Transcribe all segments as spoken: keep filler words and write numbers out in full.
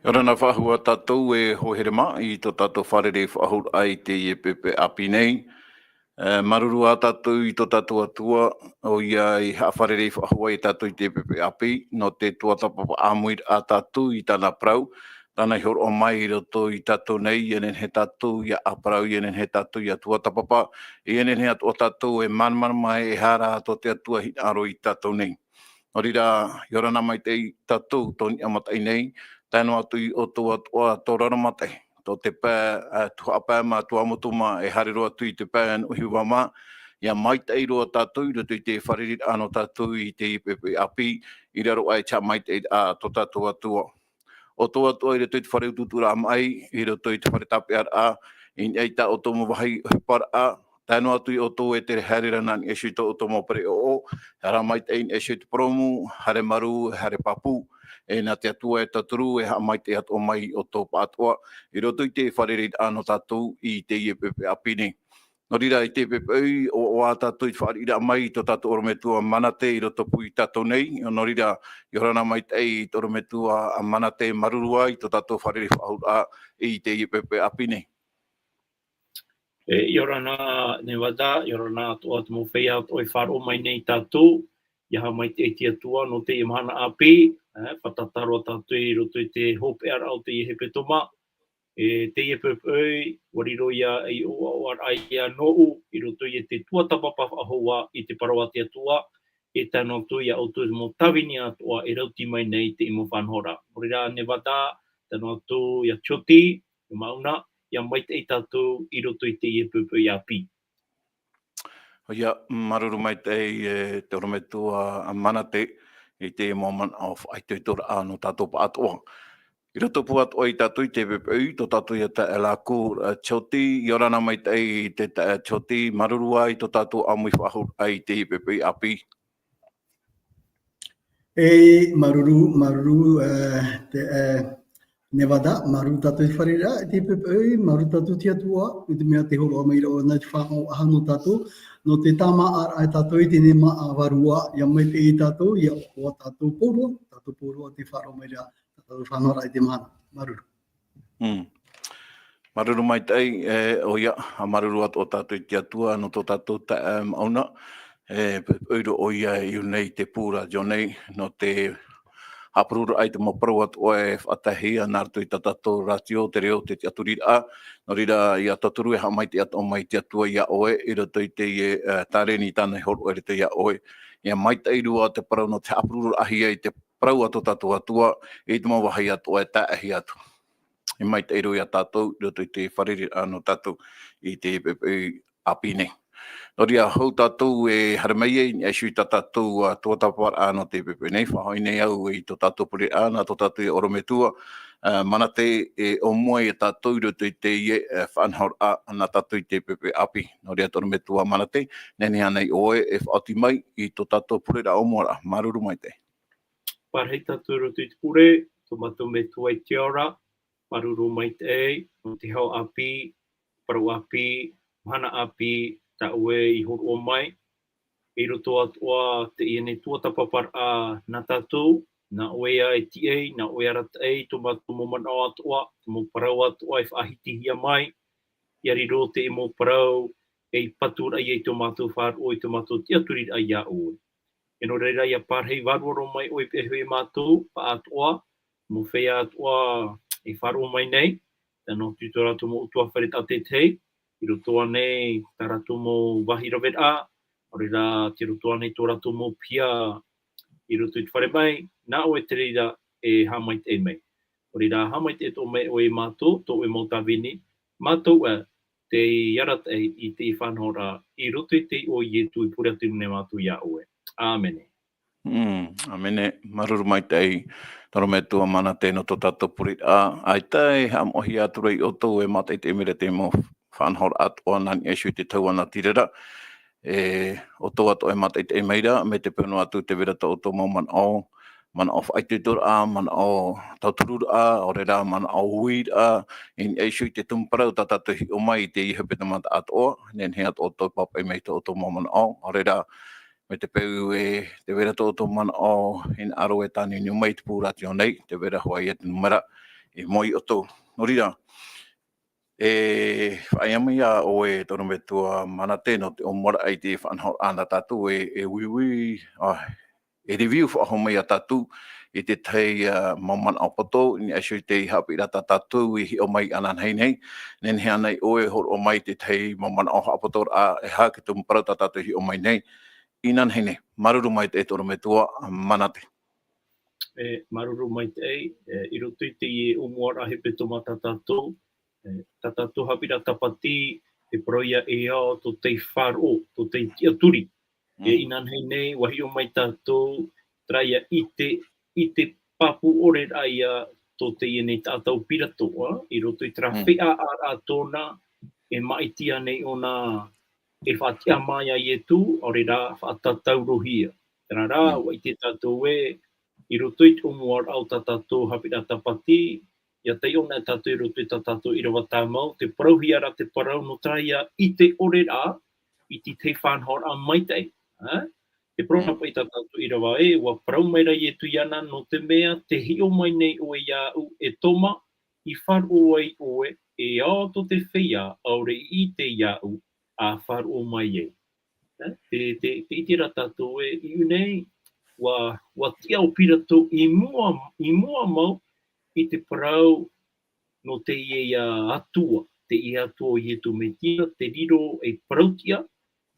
Ora na faʻahou tātou e hoa here mā i tō tātou fārerei faʻahou raʻa i teie poʻipoʻi ʻāpī nei. E, māuruuru ā tātou i tō tātou Atua, ʻoia i haʻafārerei faʻahou ai tātou i teie poʻipoʻi ʻāpī, nō te tuatāpapa ʻāmui raʻa tātou i tāna parau, tāna i hōroʻa mai i roto ia tātou nei, ʻia nehenehe tātou ʻia ʻāparau, ʻia nehenehe tātou ʻia tuatāpapa, ʻia nehenehe atoʻa tātou e māramarama mai e aha rā tō te Atua hinaʻaro ia tātou nei. Nō reira, ʻia ora na maitaʻi tātou tō niʻa mataʻi nei, tae noa atu ia ʻoutou atoʻa tō raro mataʻi, tō te pae, ā, tuhaʻa pae mā, tuamotu mā, e haere roa atu i te pae nō ʻohipa mā, ʻia maitaʻi roa tātou i roto i te fārereiraʻa nō tātou i teie poʻipoʻi ʻāpī, i raro aʻe i te haʻamaitaʻiraʻa a tō tātou Atua. ʻOutou atoʻa i roto i te fare utuuturaʻa maʻi, i roto i te fare tāpeʻaraʻa, i niʻa i tā ʻoutou mau vāhi ʻohiparaʻa, tae noa atu ia ʻoutou e tere haere ra nā niʻa iho i tō ʻoutou mau pereʻoʻo, haere maitaʻi i niʻa iho i te purōmu, haere marū, haere pāpū, e nā te Atua e tauturu, e haʻamaitaʻi atoʻa mai ia ʻoutou pāʻatoʻa, i roto i te fārereiraʻa nō tātou i teie poʻipoʻi ʻāpī nei. Nō reira, i teie poʻipoʻi, ʻoaʻoa tātou i te fāriʻiraʻa mai i tō tātou ʻorometua Manate i rotopū ia tātou nei. Nō reira, ʻia ora na maitaʻi i te ʻorometua Manate, māuruuru ā i tō tātou fārerei faʻahou raʻa i teie poʻipoʻi ʻāpī nei. E, ʻia ora na Nevada, ʻia ora na atoʻa te mau feiā atoʻa e faʻaroʻo mai nei ia tātou, ʻia haʻamaitaʻi te Atua nō teie mahana ʻāpī, e, fātata roa tātou i roto i te hopeʻaraʻa o teie hepetoma, e, teie poʻipoʻi, ʻua riro ia ei ʻoaʻoaraʻa ia nōʻu, i roto ia te tuatāpapa faʻahou i te parau a te Atua, e tae noa atu ia ʻoutou mau tāvini atoʻa e rauti mai nei i teie mau faʻanahoraʻa. Nō reira Nevada, tae noa atu ia Jyoti, e Mauna, ʻia maitaʻi tātou i roto i teie poʻipoʻi ʻāpī. ʻOia, māuruuru maitaʻi e te ʻorometua Manate i te mau manaʻo faʻaitoitoraʻa nō tātou pāʻatoʻa. I rotopū atoʻa ia tātou i teie poʻipoʻi, tō tātou ia taeaʻe Laku, ā, Jyoti, ʻia ora na maitaʻi i te taeaʻe Jyoti, māuruuru ā i tō tātou ʻāmui faʻahou raʻa i teie poʻipoʻi ʻāpī. E, māuruuru, māuruuru, e, te, e, Nevada, māuruuru tātou i te fārereiraʻa, i teie poʻipoʻi, māuruuru tātou i te Atua, i te mea tē hōroʻa mai ra ʻōna i te faʻanahoraʻa nō tātou, nō te tāmāʻaraʻa ia tātou i teie nei māʻa vārua, ʻia maitaʻi ia tātou, ʻia ʻoaʻoa tātou pauroa, tātou pauroa tē faʻaroʻo mai ra, tātou faʻanahoraʻa i teie mahana. Māuruuru. Mm. Māuruuru maitaʻi, e, ʻoia, ā, māuruuru atoʻa tātou i te Atua, nō tō tātou taeaʻe Mauna, e, poʻipoʻi roa ʻoia i ʻō nei i te pū rātio nei, nō te haʻapurororaʻa i te mau parau atoʻa e faʻataehia nā roto i tā tātou rātio, te reo, te tiʻaturiraʻa, nō reira ʻia tauturu e haʻamaitaʻi atoʻa mai te Atua ia ʻoe, i roto i teie, e, tāreni tāna i hōroʻa i roto ia ʻoe, ʻia maitaʻi roa te parau nō te haʻapurororaʻahia i te parau a tō tātou Atua, i te mau vāhi atoʻa e taeaʻehia atu. E maitaʻi roa ia tātou, i roto i te fārereiraʻa nō tātou i teie poʻipoʻi ʻāpī nei. Nō reira, hou tātou e haere mai ai i niʻa iho i tā tātou, ā, tuatāpaparaʻa nō teie poʻipoʻi nei, faʻahoʻi nei au i tō tātou pureraʻa, nā tō tātou ia ʻorometua, ā, Manate e ʻōmua ia tātou i roto i teie, ā, faʻanahoraʻa nā tātou i teie poʻipoʻi ʻāpī. Nō reira, te ʻorometua Manate, nehenehe ānei ʻoe e faʻaoti mai i tō tātou pureraʻa ʻōmuaraʻa? Māuruuru maitaʻi. Pārahi tātou i roto i te pure, tō mātou Metua i te ao ra, māuruuru maitaʻi, nō te hau ʻāpī, parau ʻāpī, mahana ʻāpī, tā ʻoe i hōroʻa mai, i roto atoʻa i teie nei tuatāpaparaʻa nā tātou, nā ʻoe ā e tiʻai, nā ʻoe arataʻi, tō mātou mau manaʻo atoʻa, te mau parau atoʻa e faʻahitihia mai, ʻia riro te mau parau, ei paturaʻa i tō mātou faʻaroʻo, i tō mātou tiʻaturiraʻa ia ʻoe. E nō reira, ʻia pārahi vārua roa mai ʻoe i te hoʻi mātou, pāʻatoʻa, mau feiā atoʻa e faʻaroʻo mai nei, tae noa atu i tō rātou mau ʻutuāfare tātaʻitahi, i roto ānei tā rātou mau vāhi raveraʻa, ʻaore rā, tei roto ānei tō rātou mau piha, i roto i te fare maʻi, nā ʻoe te reira e haʻamaitaʻi mai. ʻAore rā, haʻamaitaʻi atoʻa mai ʻoe ia mātou, tō ʻoe mau tāvini, mātou ā, tei arataʻi i te faʻanahoraʻa, i roto i te iʻoa o Ietu i pure atu nei mātou ia ʻoe. ʻĀmene. Mm, ʻāmene. Māuruuru maitaʻi, te ʻorometua Manate, nō tō tātou pureraʻa. ʻAita e haʻamoʻahia atu ra ia ʻoutou e mātaʻitaʻi mai ra i te mau faʻanahoraʻa atoʻa nā niʻa iho i te tau anatirara. E, ʻoutou atoʻa e mātaʻitaʻi mai ra, mai te peu noa atu tē vai ra tō ʻoutou mau manaʻo, manaʻo faʻaitoitoraʻa, manaʻo tautururaʻa, ʻaore rā, manaʻo uiraʻa, i niʻa iho i te tumu parau tā tātou i hiʻo mai i teie hepetoma taʻatoʻa, nehenehe atoʻa ʻoutou e pāpaʻi mai i tō ʻoutou mau manaʻo, ʻaore rā, mai te peu ē tē vai ra tō ʻoutou manaʻo hinaʻaro e tāniuniu mai i te pū rātio nei, tē vai ra hoʻi ia te nūmera, i mua ia ʻoutou. Nō reira, e faʻaea mai ā ʻoe, tō ʻorometua Manate, nō te ʻōmuaraʻa i te faʻanahoraʻa nā tātou e, e uiui, ā, e review faʻahou mai ia tātou i te tahi, ā, mau manaʻo poto, i niʻa iho i te haʻapiʻiraʻa tā tātou i hiʻo mai ananahi nei, nehenehe ānei ʻoe e hōroʻa mai i te tahi mau manaʻo haʻapotoraʻa, e aha te tumu parau tā tātou i hiʻo mai nei, inanahi nei. Māuruuru maitaʻi tō ʻorometua Manate. E, māuruuru maitaʻi, e, i roto i teie ʻōmuaraʻa hepetoma tā tātou, e, tā tātou haʻapiʻiraʻa tāpati, te parau ia e ao tō te faʻaroʻo, tō te tiʻaturi. E, Mm. inanahi nei, ʻua hiʻo mai tātou, terā ia ʻite, ʻite pāpū ʻore rā ia tō teie nei taʻata ʻo Pirato, ā, i roto i terā Mm. feiā ʻāraʻa tōna, e maʻiti ānei ʻōna e faʻatiʻamā ia Ietu, ʻaore rā faʻatātaurohia. Terā rā, Mm. ʻua ʻite tātou ē, i roto i te ʻōmuaraʻa o tā tātou haʻapiʻiraʻa tāpati, ʻia taiʻo na tātou i roto i tā tātou ʻīrava tāmau, tē parauhia ra te parau nō terā ia ʻite ʻore rā, i te tahi faʻanahoraʻa maitaʻi, ā? Te parau Mm. nā paʻi tā tātou ʻīrava ē, ʻua parau mai ra Ietu iāna, nō te mea tē hiʻo mai nei ʻoe iāʻu, e Toma, i faʻaroʻo ai ʻoe, e ao tō te feiā, ʻaore i ʻite iāʻu, ʻa faʻaroʻo mai ai. Ā, te, te, te ʻite ra tātou ē, i ʻō nei, ʻua, ʻua tiʻa ʻo Pirato i mua, i mua mau i te parau nō teie ia Atua, teie Atua ʻo Ietu Metia, te riro ei parauʻtiʻa,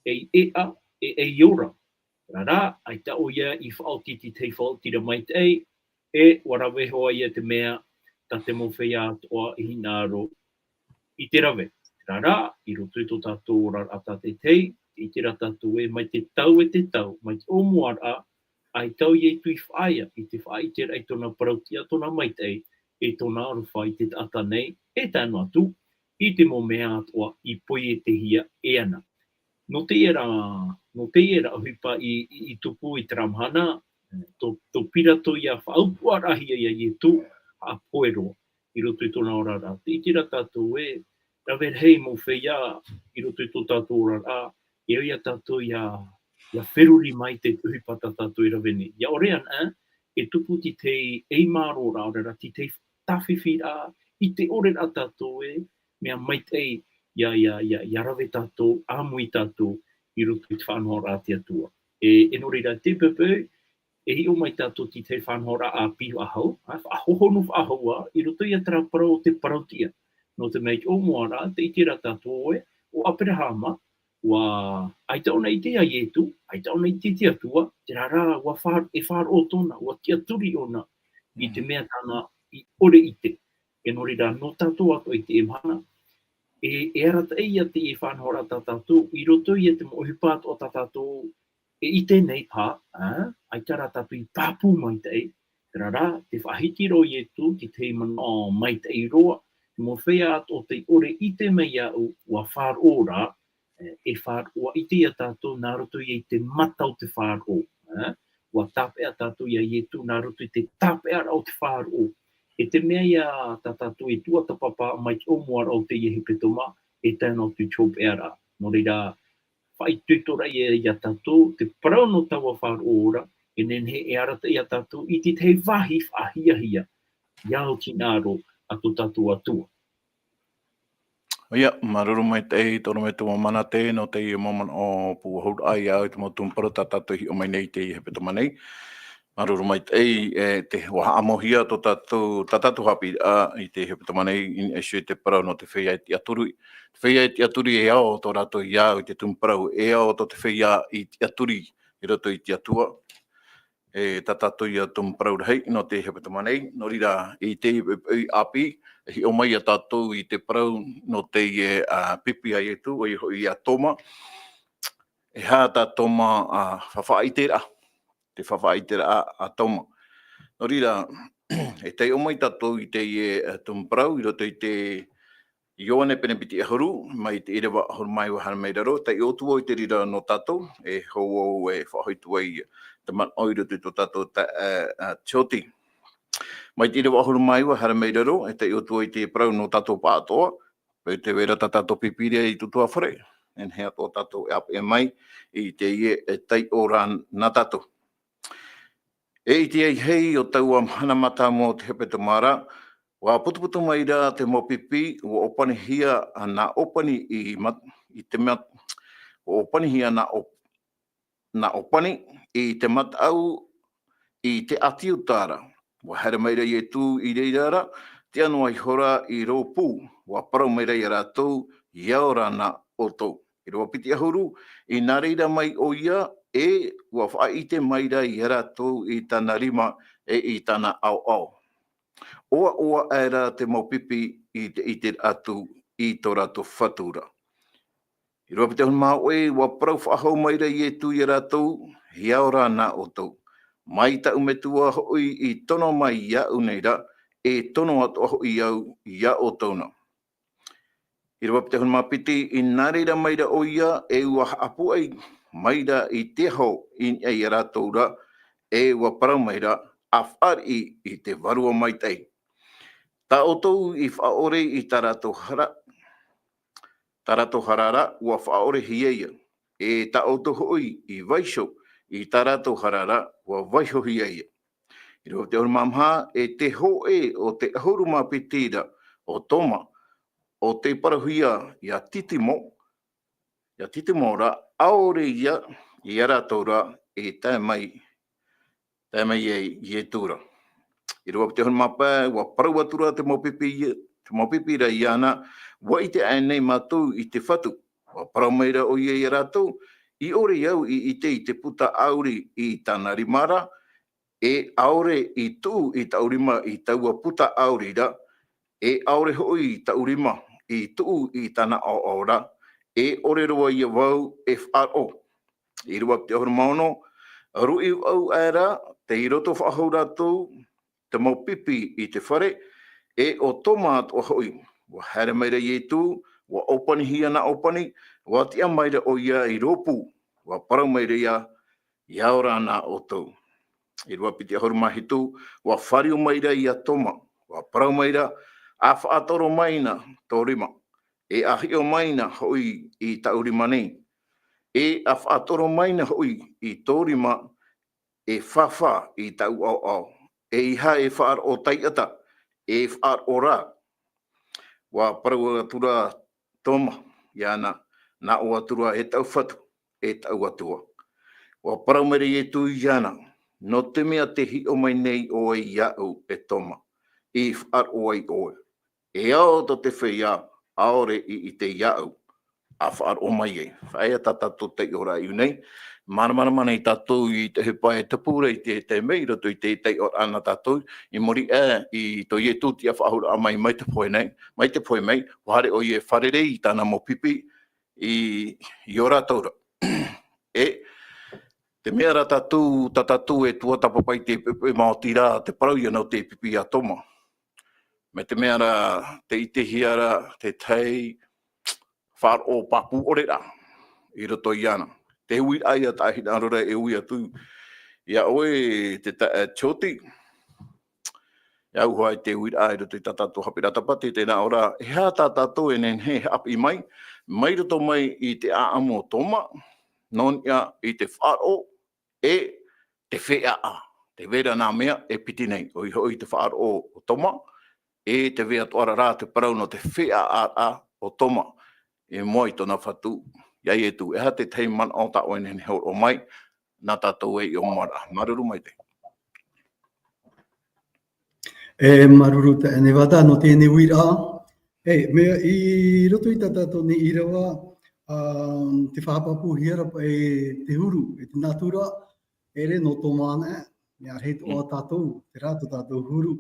ei ʻēʻa, e ei ora. Terā rā, ʻaita ʻoia i faʻaoti i te tahi faʻaotiraʻa maitaʻi, e ʻua rave hoʻi ia te mea, tā te mau feiā atoʻa i hinaʻaro i te rave. Terā rā, i roto i tō tātou oraraʻa tātaʻitahi, tē ʻite ra tātou ē, mai te tau e te tau, mai te ʻōmuaraʻa, ʻaita ʻo Ietu i faʻaea i te faʻaʻiteraʻa i tōna parauʻtiʻa, tōna maitaʻi, e tōna aroha i te taʻata nei, e tae noa atu i te mau mea atoʻa i poietehia e ana. Nō teie rā, nō teie rā ʻohipa i, i, i tupu i terā mahana, tō, tō Pirato ia faʻautuʻaraʻahia ia Ietu, haʻapohe roa, i roto i tōna oraraʻa. Tē ʻite ra tātou ē, rave rahi mau feiā, i roto i tō tātou oraraʻa, e au ia tātou ia, ia feruri mai te ʻohipa tā tātou e rave nei. ʻIa ʻore ana, e tupu te tahi ʻeimāroraʻa, ʻaore rā, te tahi tāfifiraʻa, i te ʻore ra tātou ē, mea maitaʻi, ia, ia, ia, ia rave tātou, ʻāmui tātou, i roto i te faʻanahoraʻa a te Atua. E, e nō reira, te pepe, e hiʻo mai tātou te tahi faʻanahoraʻa ʻāpī faʻahou, ā, faʻahohonu faʻahou ā, i roto ia terā parau o te parauʻtiʻa. Nō te mea i te ʻōmuaraʻa, tē ʻite ra tātou ē, ʻo ʻĀperahama, ʻua, ʻaita ʻōna i ʻite ia Ietu, ʻaita ʻōna i ʻite i te Atua, terā rā, ʻua faʻa-, e faʻaroʻo tōna, ʻua tiʻaturi ʻōna, i te Mm. mea tāna i ʻore ʻite. E nō reira, nō tātou atoʻa i teie mahana, e, e arataʻi ia teie faʻanahoraʻa tā tātou, i roto ia te mau ʻohipa atoʻa tā tātou e ʻite nei paha, ā, ʻaita rā tātou i pāpū maitaʻi, terā rā, tē faʻahiti ra ʻo Ietu, te tahi manaʻo maitaʻi roa, te mau feiā atoʻa tei ʻore ʻite mai iāʻu, ʻua faʻaroʻo ra, e, e faʻaroʻo, ʻua ʻite ia tātou nā roto ia i te mata o te faʻaroʻo, ā, ʻua tāpeʻa tātou ia Ietu nā roto i te tāpeʻaraʻa o te faʻaroʻo. E te mea ia tā tātou e tuatāpapa mai te ʻōmuaraʻa o teie hepetoma, e tae noa atu i te hopeʻaraʻa. Nō reira, faʻaitoito ra ia, ia tātou, te parau nō taua faʻaroʻo ora, e nehenehe e arataʻi ia tātou i te tahi vāhi faʻahiahia, i te hinaʻaro a tō tātou Atua. ʻOia, māuruuru maitaʻi tō ʻorometua Manate, nō teie mau manaʻo pūʻohuraʻa ia au i te mau tumu parau tā tātou i hiʻo mai nei i teie hepetoma nei. Māuruuru maitaʻi, e, tē, ʻua haʻamauhia tō tātou, tā tātou haʻapiʻiraʻa i teie hepetoma nei, i niʻa iho i te parau nō te feiā i tiʻaturi. Te feiā i tiʻaturi e ao tō rātou ia au i te tumu parau, e ao tō te feiā i tiʻaturi i roto i te Atua. E, tā tātou ia tumu parau rahi nō teie hepetoma nei, nō reira, i teie poʻipoʻi ʻāpī, e hiʻo mai ia tātou i te parau nō teie, ā, pipi a Ietu, ʻoia hoʻi ia Toma. E aha tā Toma, ā, faʻafaʻaʻiteraʻa, te faʻafaʻaʻiteraʻa a Toma. Nō reira, e taiʻo mai tātou i teie, ā, tumu parau, i roto i te Ioane pene piti ʻahuru, mai te ʻīrava ʻahuru mā iva haere mai i raro, taiʻo atu vau i te reira nō tātou, e hou au e faʻahoʻi atu ai te manaʻo i roto i tō tātou ta-, ā, ā, tioti. Mai te ʻīrava ʻahuru mā iva haere mai i raro, e taiʻo atu vau i te parau nō tātou pāʻatoʻa, pē te vera tā tātou pīpīria i tō tuatāfare, e nehenehe atoʻa tātou e ʻāpeʻe mai i teie, e taiʻo ra nā tātou. E ʻite ai hei o taua mahana mātāmua o te hepetoma ra, ʻUa putuputu mai ra te mau pipi, ʻua ʻōpanihia nā ʻōpani i mat-, i te mat-, ʻua ʻōpanihia nā ʻō-, nā ʻōpani i te mataʻu i te ʻāti Iuta ra. ʻUa haere mai ra Ietu i reira ra, tiʻa noa iho ra i rōpū, ʻua parau mai ra ia rātou, ʻia ora na ʻoutou. ʻĪrava piti ʻahuru, i nā reira mai ʻoia, e ʻua faʻaʻite mai ra ia rātou i tāna rima, e i tāna ʻaoʻao. ʻOaʻoa aʻera te mau pipi i te, i te ʻite atu i tō rātou Fatu ra. ʻĪrava piti ʻahuru mā hōʻē, ʻua parau faʻahou mai ra Ietu ia rātou, ʻia ora na ʻoutou. Mai taʻu Metua hoʻi i tono mai iāʻu nei ra, e tono atoʻa hoʻi au ia ʻoutou na. ʻĪrava piti ʻahuru mā piti, i nā reira mai ra ʻoia, e ʻua haʻapūai mai ra i te aho i niʻa ia rātou ra, e ʻua parau mai ra, ʻa fāriʻi i te Vārua Maitaʻi. Tā ʻoutou i faʻaʻore i tā rātou hara, tā rātou hara ra, ʻua faʻaʻorehia ia. E tā ʻoutou hoʻi i vaiiho i tā rātou hara ra, ʻua vaiihohia ia. ʻĪrava piti ʻahuru mā maha, e te hōʻē o te ʻahuru mā piti ra o Toma, ʻo tei parauhia ia Titimo, ia Titimo ra, ʻaore ia, ia rātou ra, e tae mai, tae mai ai Ietu ra. ʻĪrava piti ʻahuru mā pae, ʻua parau atu ra te mau pipi, te mau pipi ra iāna, ʻua ʻite aʻe nei mātou i te Fatu. ʻUa parau mai ra ʻoia ia rātou, i ʻore au i ʻite i te puta ʻauri i tāna rima ra, e ʻaore i tuʻu i taʻu rima i taua puta ʻauri ra, e ʻaore hoʻi i taʻu rima i tuʻu i tāna ʻaoʻao ra, e ʻore roa ia vau e faʻaroʻo. ʻĪrava piti ʻahuru mā ono, ruʻi au aʻera, tei roto faʻahou rātou, te mau pipi i te fare, e ʻo Toma atoʻa hoʻi. ʻUa haere mai ra Ietu, ʻua ʻōpanihia nā ʻōpani, ʻua tiʻa mai ra ʻoia i rōpū, ʻua parau mai ra ia, ʻia ora na ʻoutou. ʻĪrava piti ʻahuru mā hitu, ʻua fāriu mai ra ia Toma, ʻua parau mai ra, ʻa faʻatoro mai na tō rima, e ʻa hiʻo mai na hoʻi i taʻu rima nei, e ʻa faʻatoro mai na hoʻi i tō rima, e fāfā i taʻu ʻaoʻao, ʻeiaha e faʻaroʻo taiʻata, e faʻaroʻo rā. ʻUa parau atu ra Toma iāna, nā ʻō atu ra e taʻu Fatu, e taʻu Atua. ʻUa parau mai ra Ietu iāna, nō te mea tē hiʻo mai nei ʻoe iāʻu e Toma, i faʻaroʻo ai ʻoe. E ao tō te feiā, ʻaore i ʻite iāʻu, ʻa faʻaroʻo mai ai. Faʻaea tā tātou taiʻoraʻa i ʻō nei, māramarama nei tātou i te ʻohipa e tupu ra i te, te mea i roto i te taiʻoraʻa nā tātou, i muri aʻe i tō Ietu tiʻafaʻahouraʻa mai, mai te pohe nei, mai te pohe mai, ʻua haere ʻoia e fārerei i tāna mau pipi i, i ō rātou ra. E, te mea rā tātou, tā tātou e tuatāpapa i te pepe maoti rā, te parau ia nō te pipi a Toma. Mai te mea rā, tē ʻitehia ra, te tahi faʻaroʻo pāpū ʻore rā, i roto iāna. Te uiraʻa ia tā hinaʻaro ra e ui atu, iā ʻoe te ta-, e Tioti, e au hoʻi te uiraʻa i roto i tā tātou haʻapiʻiraʻa tāpati, tē nā ʻō ra, e aha tā tātou e nehenehe e haʻapiʻi mai, mai roto mai i te ʻāʻamu o Toma, nō niʻa i te faʻaroʻo, e te feiā, tē vai ra nā mea e piti nei, ʻoia hoʻi te faʻaroʻo o Toma, e tē vai atoʻa ra te parau nō te feiā o Toma, i mua i tōna Fatu, iā Ietu, e aha te tahi manaʻo tā ʻoe e nehenehe e hōroʻa mai, nā tātou e i ʻō mua ra. Māuruuru maitaʻi. E māuruuru taʻe Nevada nō teie uiraʻa. E, mea i roto i tā tātou nei ʻīrava, ā, tē faʻapāpūhia ra paʻi te huru, e te nātura, e ʻere nō Toma anaʻe, mea rahi atoʻa tātou, terā tō tātou huru.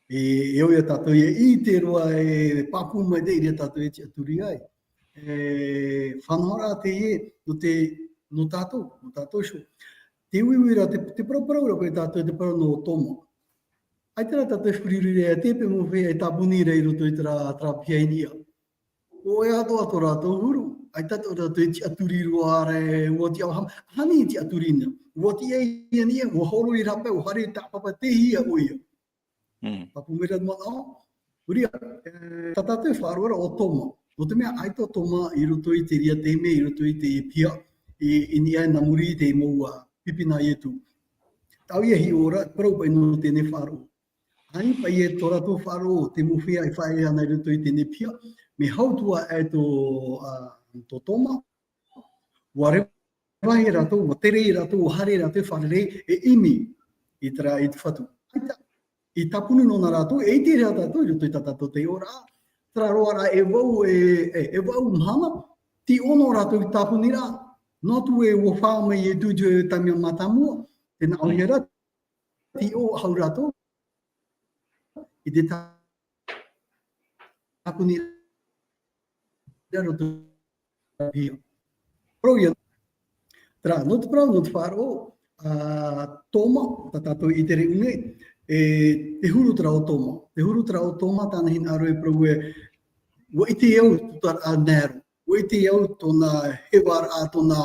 E, e ʻoia tātou ia ʻite roa e pāpū maitaʻi ra tātou e tiʻaturi ai. E, fānaʻo rā teie, nō te, nō tātou, nō tātou iho. Te uiuiraʻa, te, te paraparau ra paʻi tātou, te parau nō Toma. ʻAita rā tātou e fāriu ra, e teie paʻi mau feiā e tāpuni ra i roto i terā, terā piha i niʻa. ʻOia atoʻa tō rātou huru, ʻaita atoʻa rātou e tiʻaturi roa ra, ʻua tiʻa-, ha-, hani e tiʻaturi na, ʻua tiʻa ia niʻa, ʻua hōroʻa i rāpae, ʻua haere i tāpapa, tei hea ʻoia. Mm. Pāpū mai ra te manaʻo, ʻoia, e, tā tātou e faʻaroʻo ra ʻo Toma. Nō te mea ʻaita ʻo Toma i roto i te reira taime, i roto i te piha, i, i niʻa i nā muri i te mau, ā, pipi nā Ietu. Tāʻu ia hiʻo ra, parau paʻi nō teie faʻaroʻo. Mai paʻi e tō rātou faʻaroʻo, te mau feiā e faʻaea ana i roto i teie piha, mea hau atu ā e tō, ā, tō Toma, ʻua reva rātou, ʻua tere rātou, ʻua haere rātou e fārerei, e ʻimi i terā, i te Fatu. ʻAita, i tāpuni noa na rātou, e ʻite rā tātou i roto i tā tātou taiʻoraʻa, terā roaraʻa e vaʻu, e, e, e vaʻu mahana, tīʻono rātou i tāpuniraʻa, noa atu ē ʻua fā mai Ietu i te taime mātāmua, tē nā ʻō ia rā, tīʻo hau rātou i te tāpuni i roto i te piha. Parau ia, terā, nō te parau, nō te faʻaroʻo, ā, Toma, tā tātou i tere ʻū nei, e, te huru terā o Toma. Te huru terā o Toma, tāna hinaʻaro e parau ē, ʻua ʻite au tō tāna ʻānaero. ʻUa ʻite au tōna hevaraʻa, tōna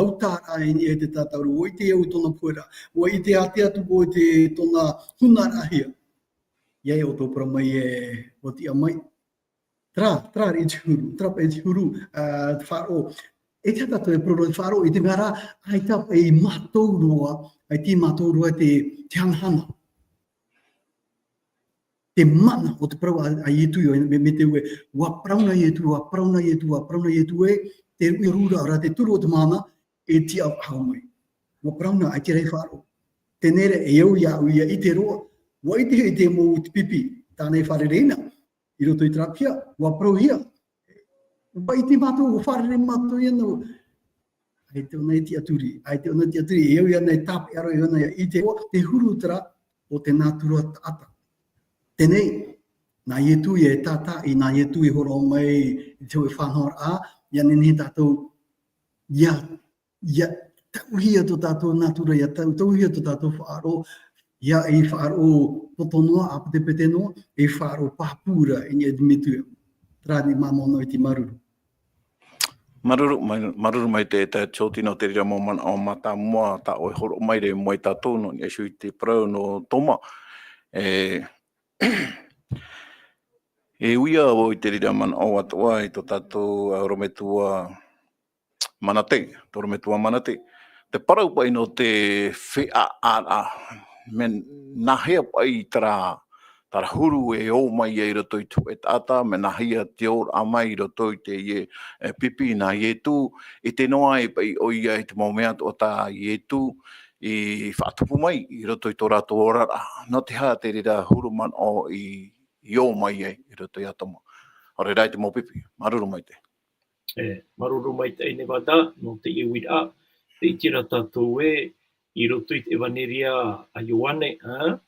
autaraʻa i niʻa i te tātauro. ʻUa ʻite au tōna pueraʻa. ʻUa ʻite atu au i te, tōna hunaraʻahia. ʻIa, ʻo tō parau mai ē, ʻua tiʻa mai. Terā, terā i te huru, terā paʻi te huru, ā, te faʻaroʻo. E te tātou e parau i te faʻaroʻo, i te mea rā, ʻaita paʻi mātou roa, ʻaita mātou roa te, te hanahana. Te mana o te parau a, a Ietu, ʻo, mea, mea tē ʻua, ʻua parau na Ietu, ʻua parau na Ietu, ʻua parau na Ietu ē, te ruʻi rura, ʻaore rā te turu o te mana, e tiʻa faʻahou mai. ʻUa parau na, ʻaita rā e faʻaroʻo. Teie rā, e au iāʻu ʻia ʻite roa, ʻua ʻite hoʻi te mau pipi, tāna e fārerei na, i roto i terā piha, ʻua parauhia. ʻUa ʻite mātou, ʻua fārerei mātou ia nō. ʻAita ʻōna e tiʻaturi, ʻaita ʻōna e tiʻaturi, e au ia nā e tāpeʻa roa, e au ia nā e ʻite roa, te huru terā o te nātura taʻata. Teie, nā Ietu ïa e tātaʻi, nā Ietu e hōroʻa mai i te hōʻē faʻanahoraʻa, ʻia nehenehe tātou, ʻia, ʻia tauhia tō tātou nātura, ʻia tau-, tauhia tō tātou faʻaroʻo, ʻia e faʻaroʻo poto noa, ʻāpetepete noa, e faʻaroʻo pāpū ra i niʻa i te Metua. Terā nei māmā nō i te māuruuru. Māuruuru mai, māuruuru maitaʻi e Tio Tino, te reira mau manaʻo mātāmua tā ʻoe e hōroʻa mai ra i mua ia tātou nō niʻa iho i te parau nō Toma. E, e ui ā vau i te reira manaʻo atoʻa i tō tātou, ā, orometua Manate, tō orometua Manate. Te parau paʻi nō te feʻaʻaraʻa, mea nāhea paʻi terā, terā huru e ō mai ai i roto i te hōʻē taʻata, mea nāhea te ōraʻa mai i roto i teie, e, pipi nā Ietu, ʻite noa ai paʻi ʻoia i te mau mea atoʻa tā Ietu i faʻatupu mai i roto i tō rātou oraraʻa. Nō te aha te reira huru manaʻo i, i ō mai ai i roto ia Toma. ʻAore rā i te mau pipi, māuruuru maitaʻi. E, māuruuru maitaʻi Nevada, nō teie uiraʻa, tē ʻite ra tātou ē, i roto i te ʻEvaneria a Ioane, ā,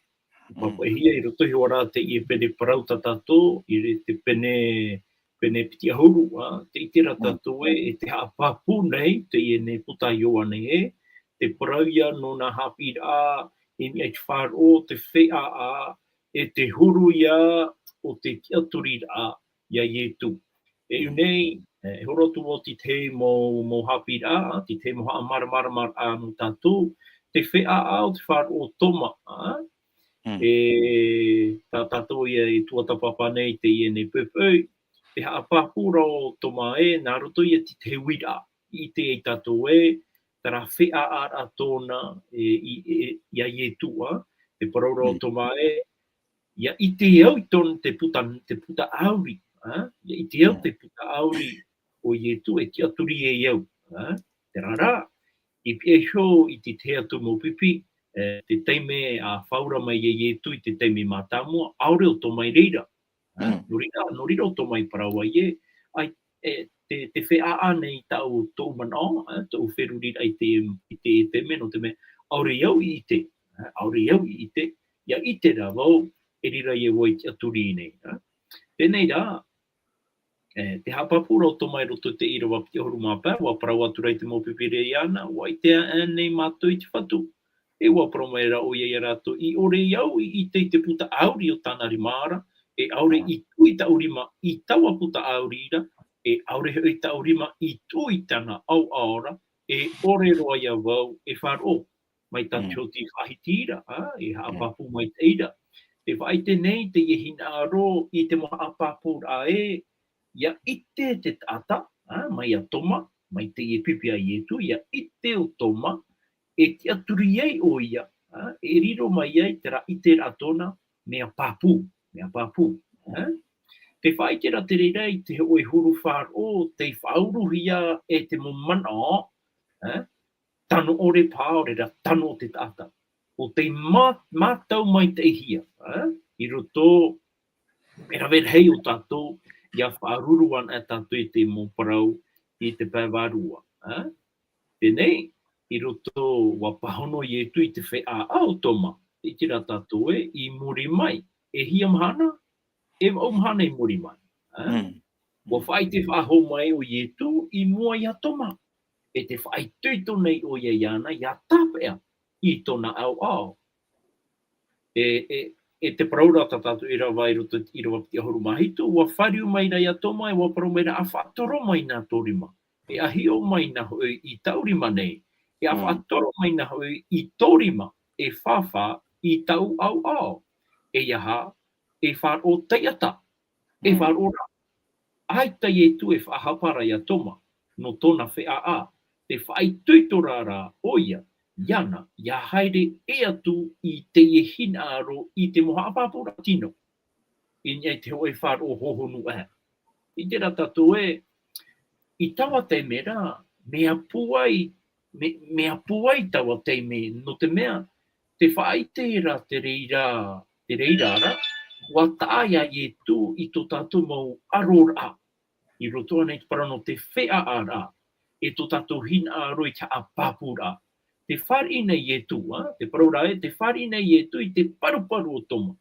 Mm. Pāpaʻihia i roto iho ā rā teie pene parau tā tātou, i re-, te pene, pene piti ʻahuru, ā, tē ʻite ra Mm. tātou ē, e te haʻapāpū nei, teie nei puta a Ioane ē, te parau ïa nō nā haʻapiʻiraʻa, i niʻa i te faʻaroʻo, te feʻaʻa, e te huru ïa o te tiʻaturiraʻa ia Ietu. E ʻū nei, e, e horo atu vau i te tahi mau, mau haʻapiʻiraʻa, i te tahi mau haʻamāramaramaraʻa nō tātou, te feʻaʻa o te faʻaroʻo o Toma, ā? Mm. E, tā tātou ïa e tuatāpapa nei i teie nei poʻipoʻi, te haʻapāpū ra o Toma ē, nā roto ïa i te tahi uiraʻa, i ʻite ai tātou ē, terā feʻaʻaraʻa tōna, e, i, e, ia Ietu, ā? Te parau ra o Mm. Toma ē, ʻia ʻite au i tōna te puta, te puta ʻāuri, ā? ʻIa ʻite au Mm. te puta ʻāuri o Ietu e tiʻaturi ai au, ā? Terā rā, i pihaʻi iho i te tahi atu mau pipi, e, te taime a fāura mai ai Ietu i te taime mātāmua, ʻaore ʻo Toma i reira. Ā, Mm. nō reira, nō reira ʻo Toma i parau ai ē, ʻaita, e, te, te feʻaʻa nei tāʻu, tōʻu manaʻo, ā, tōʻu feruriraʻa i te, i te, i te mea, nō te mea, ʻaore au i ʻite, ā, ʻaore au i ʻite, ʻia ʻite rā vau, e riro ïa vau i te tiʻaturi nei, ā. Teie rā, e, te haʻapāpū ra o Toma i roto i te ʻīrava piti ʻahuru mā pae, ʻua parau atu ra i te mau pipi ra iāna, ʻua ʻite aʻe nei mātou i te Fatu. E ʻua parau mai ra ʻoia ia rātou, i ʻore au i ʻite i te puta ʻāuri o tāna rima ra, e ʻaore i tuʻu i tāʻu rima i taua puta ʻāuri ra, e ʻaore hoʻi tāʻu rima i tuʻu i tāna ʻaoʻao ra, e ʻore roa ïa vau e faʻaroʻo, mai tā Mm. te hōʻē faʻahiti ra, ā, e haʻapāpū maitaʻi ra. Tē faʻaʻite nei teie hinaʻaro i te mau haʻapāpūraʻa ē, ʻia ʻite te taʻata, ā, mai ia Toma, mai teie pipi a Ietu, ʻia ʻite ʻo Toma, e tiʻaturi ai ʻoia, ā, e riro mai ai terā ʻiteraʻa tōna, mea pāpū, mea pāpū. Eh? Te faʻaʻite ra te reira i te hōʻē huru faʻaroʻo, tei faʻauruhia e te mau manaʻo, eh? Tano ʻore paha, ʻaore rā tano o te taʻata. ʻO tei mā-, mātau maitaʻihia, eh? I roto, e rave rahi ʻo tātou, ʻia faʻaruru ana e tātou i te mau parau i te pae vārua, eh? Teie nei, i roto ʻua pāhono Ietu i te feiā ʻo Toma, i terā tātou ē, i muri mai. E hia mahana, e vaʻu mahana i muri mai. Eh? Mm. ʻUa faʻaʻite faʻahou mai ʻo Ietu i mua ia Toma. E tē faʻaitoito nei ʻoia iāna, ʻia tāpeʻa i tōna ʻaoʻao. E, e, e te parau ra tā tātou ʻīrava i roto i te ʻīrava piti ʻahuru mā hitu, ʻua fāriu mai ra ia Toma, e ʻua parau mai ra, ʻa faʻatoro mai nā tō rima. E ʻa hiʻo mai nā hoʻi i tāʻu rima nei. E ʻa Mm. faʻatoro mai nā hoʻi i tō rima, e fāfā i tāʻu ʻaoʻao. E aha, e faʻaroʻo taiʻata. E Mm. faʻaroʻo ra. ʻAita Ietu e faʻahapa ra ia Toma, nō tōna feiā, tē faʻaitoito ra rā ʻoia, iāna, ʻia haere ʻē atu i teie hinaʻaro i te mau haʻapāpūraʻa tino. I niʻa i te hōʻē faʻaroʻo hohonu aʻe. I terā tātou ē, i taua taime ra, mea pūai, me-, mea pūai taua taime, nō te mea, tē faʻaʻite ra te reira, te reira ra, ʻua taʻa ia Ietu i tō tātou mau ʻaroraʻa. I roto ānei te parau nō te feiā ra, e tō tātou hinaʻaro i te haʻapāpūraʻa. Tē fāriʻi nei Ietu, ā, te parau ra ē, tē fāriʻi nei Ietu i te paruparu o Toma.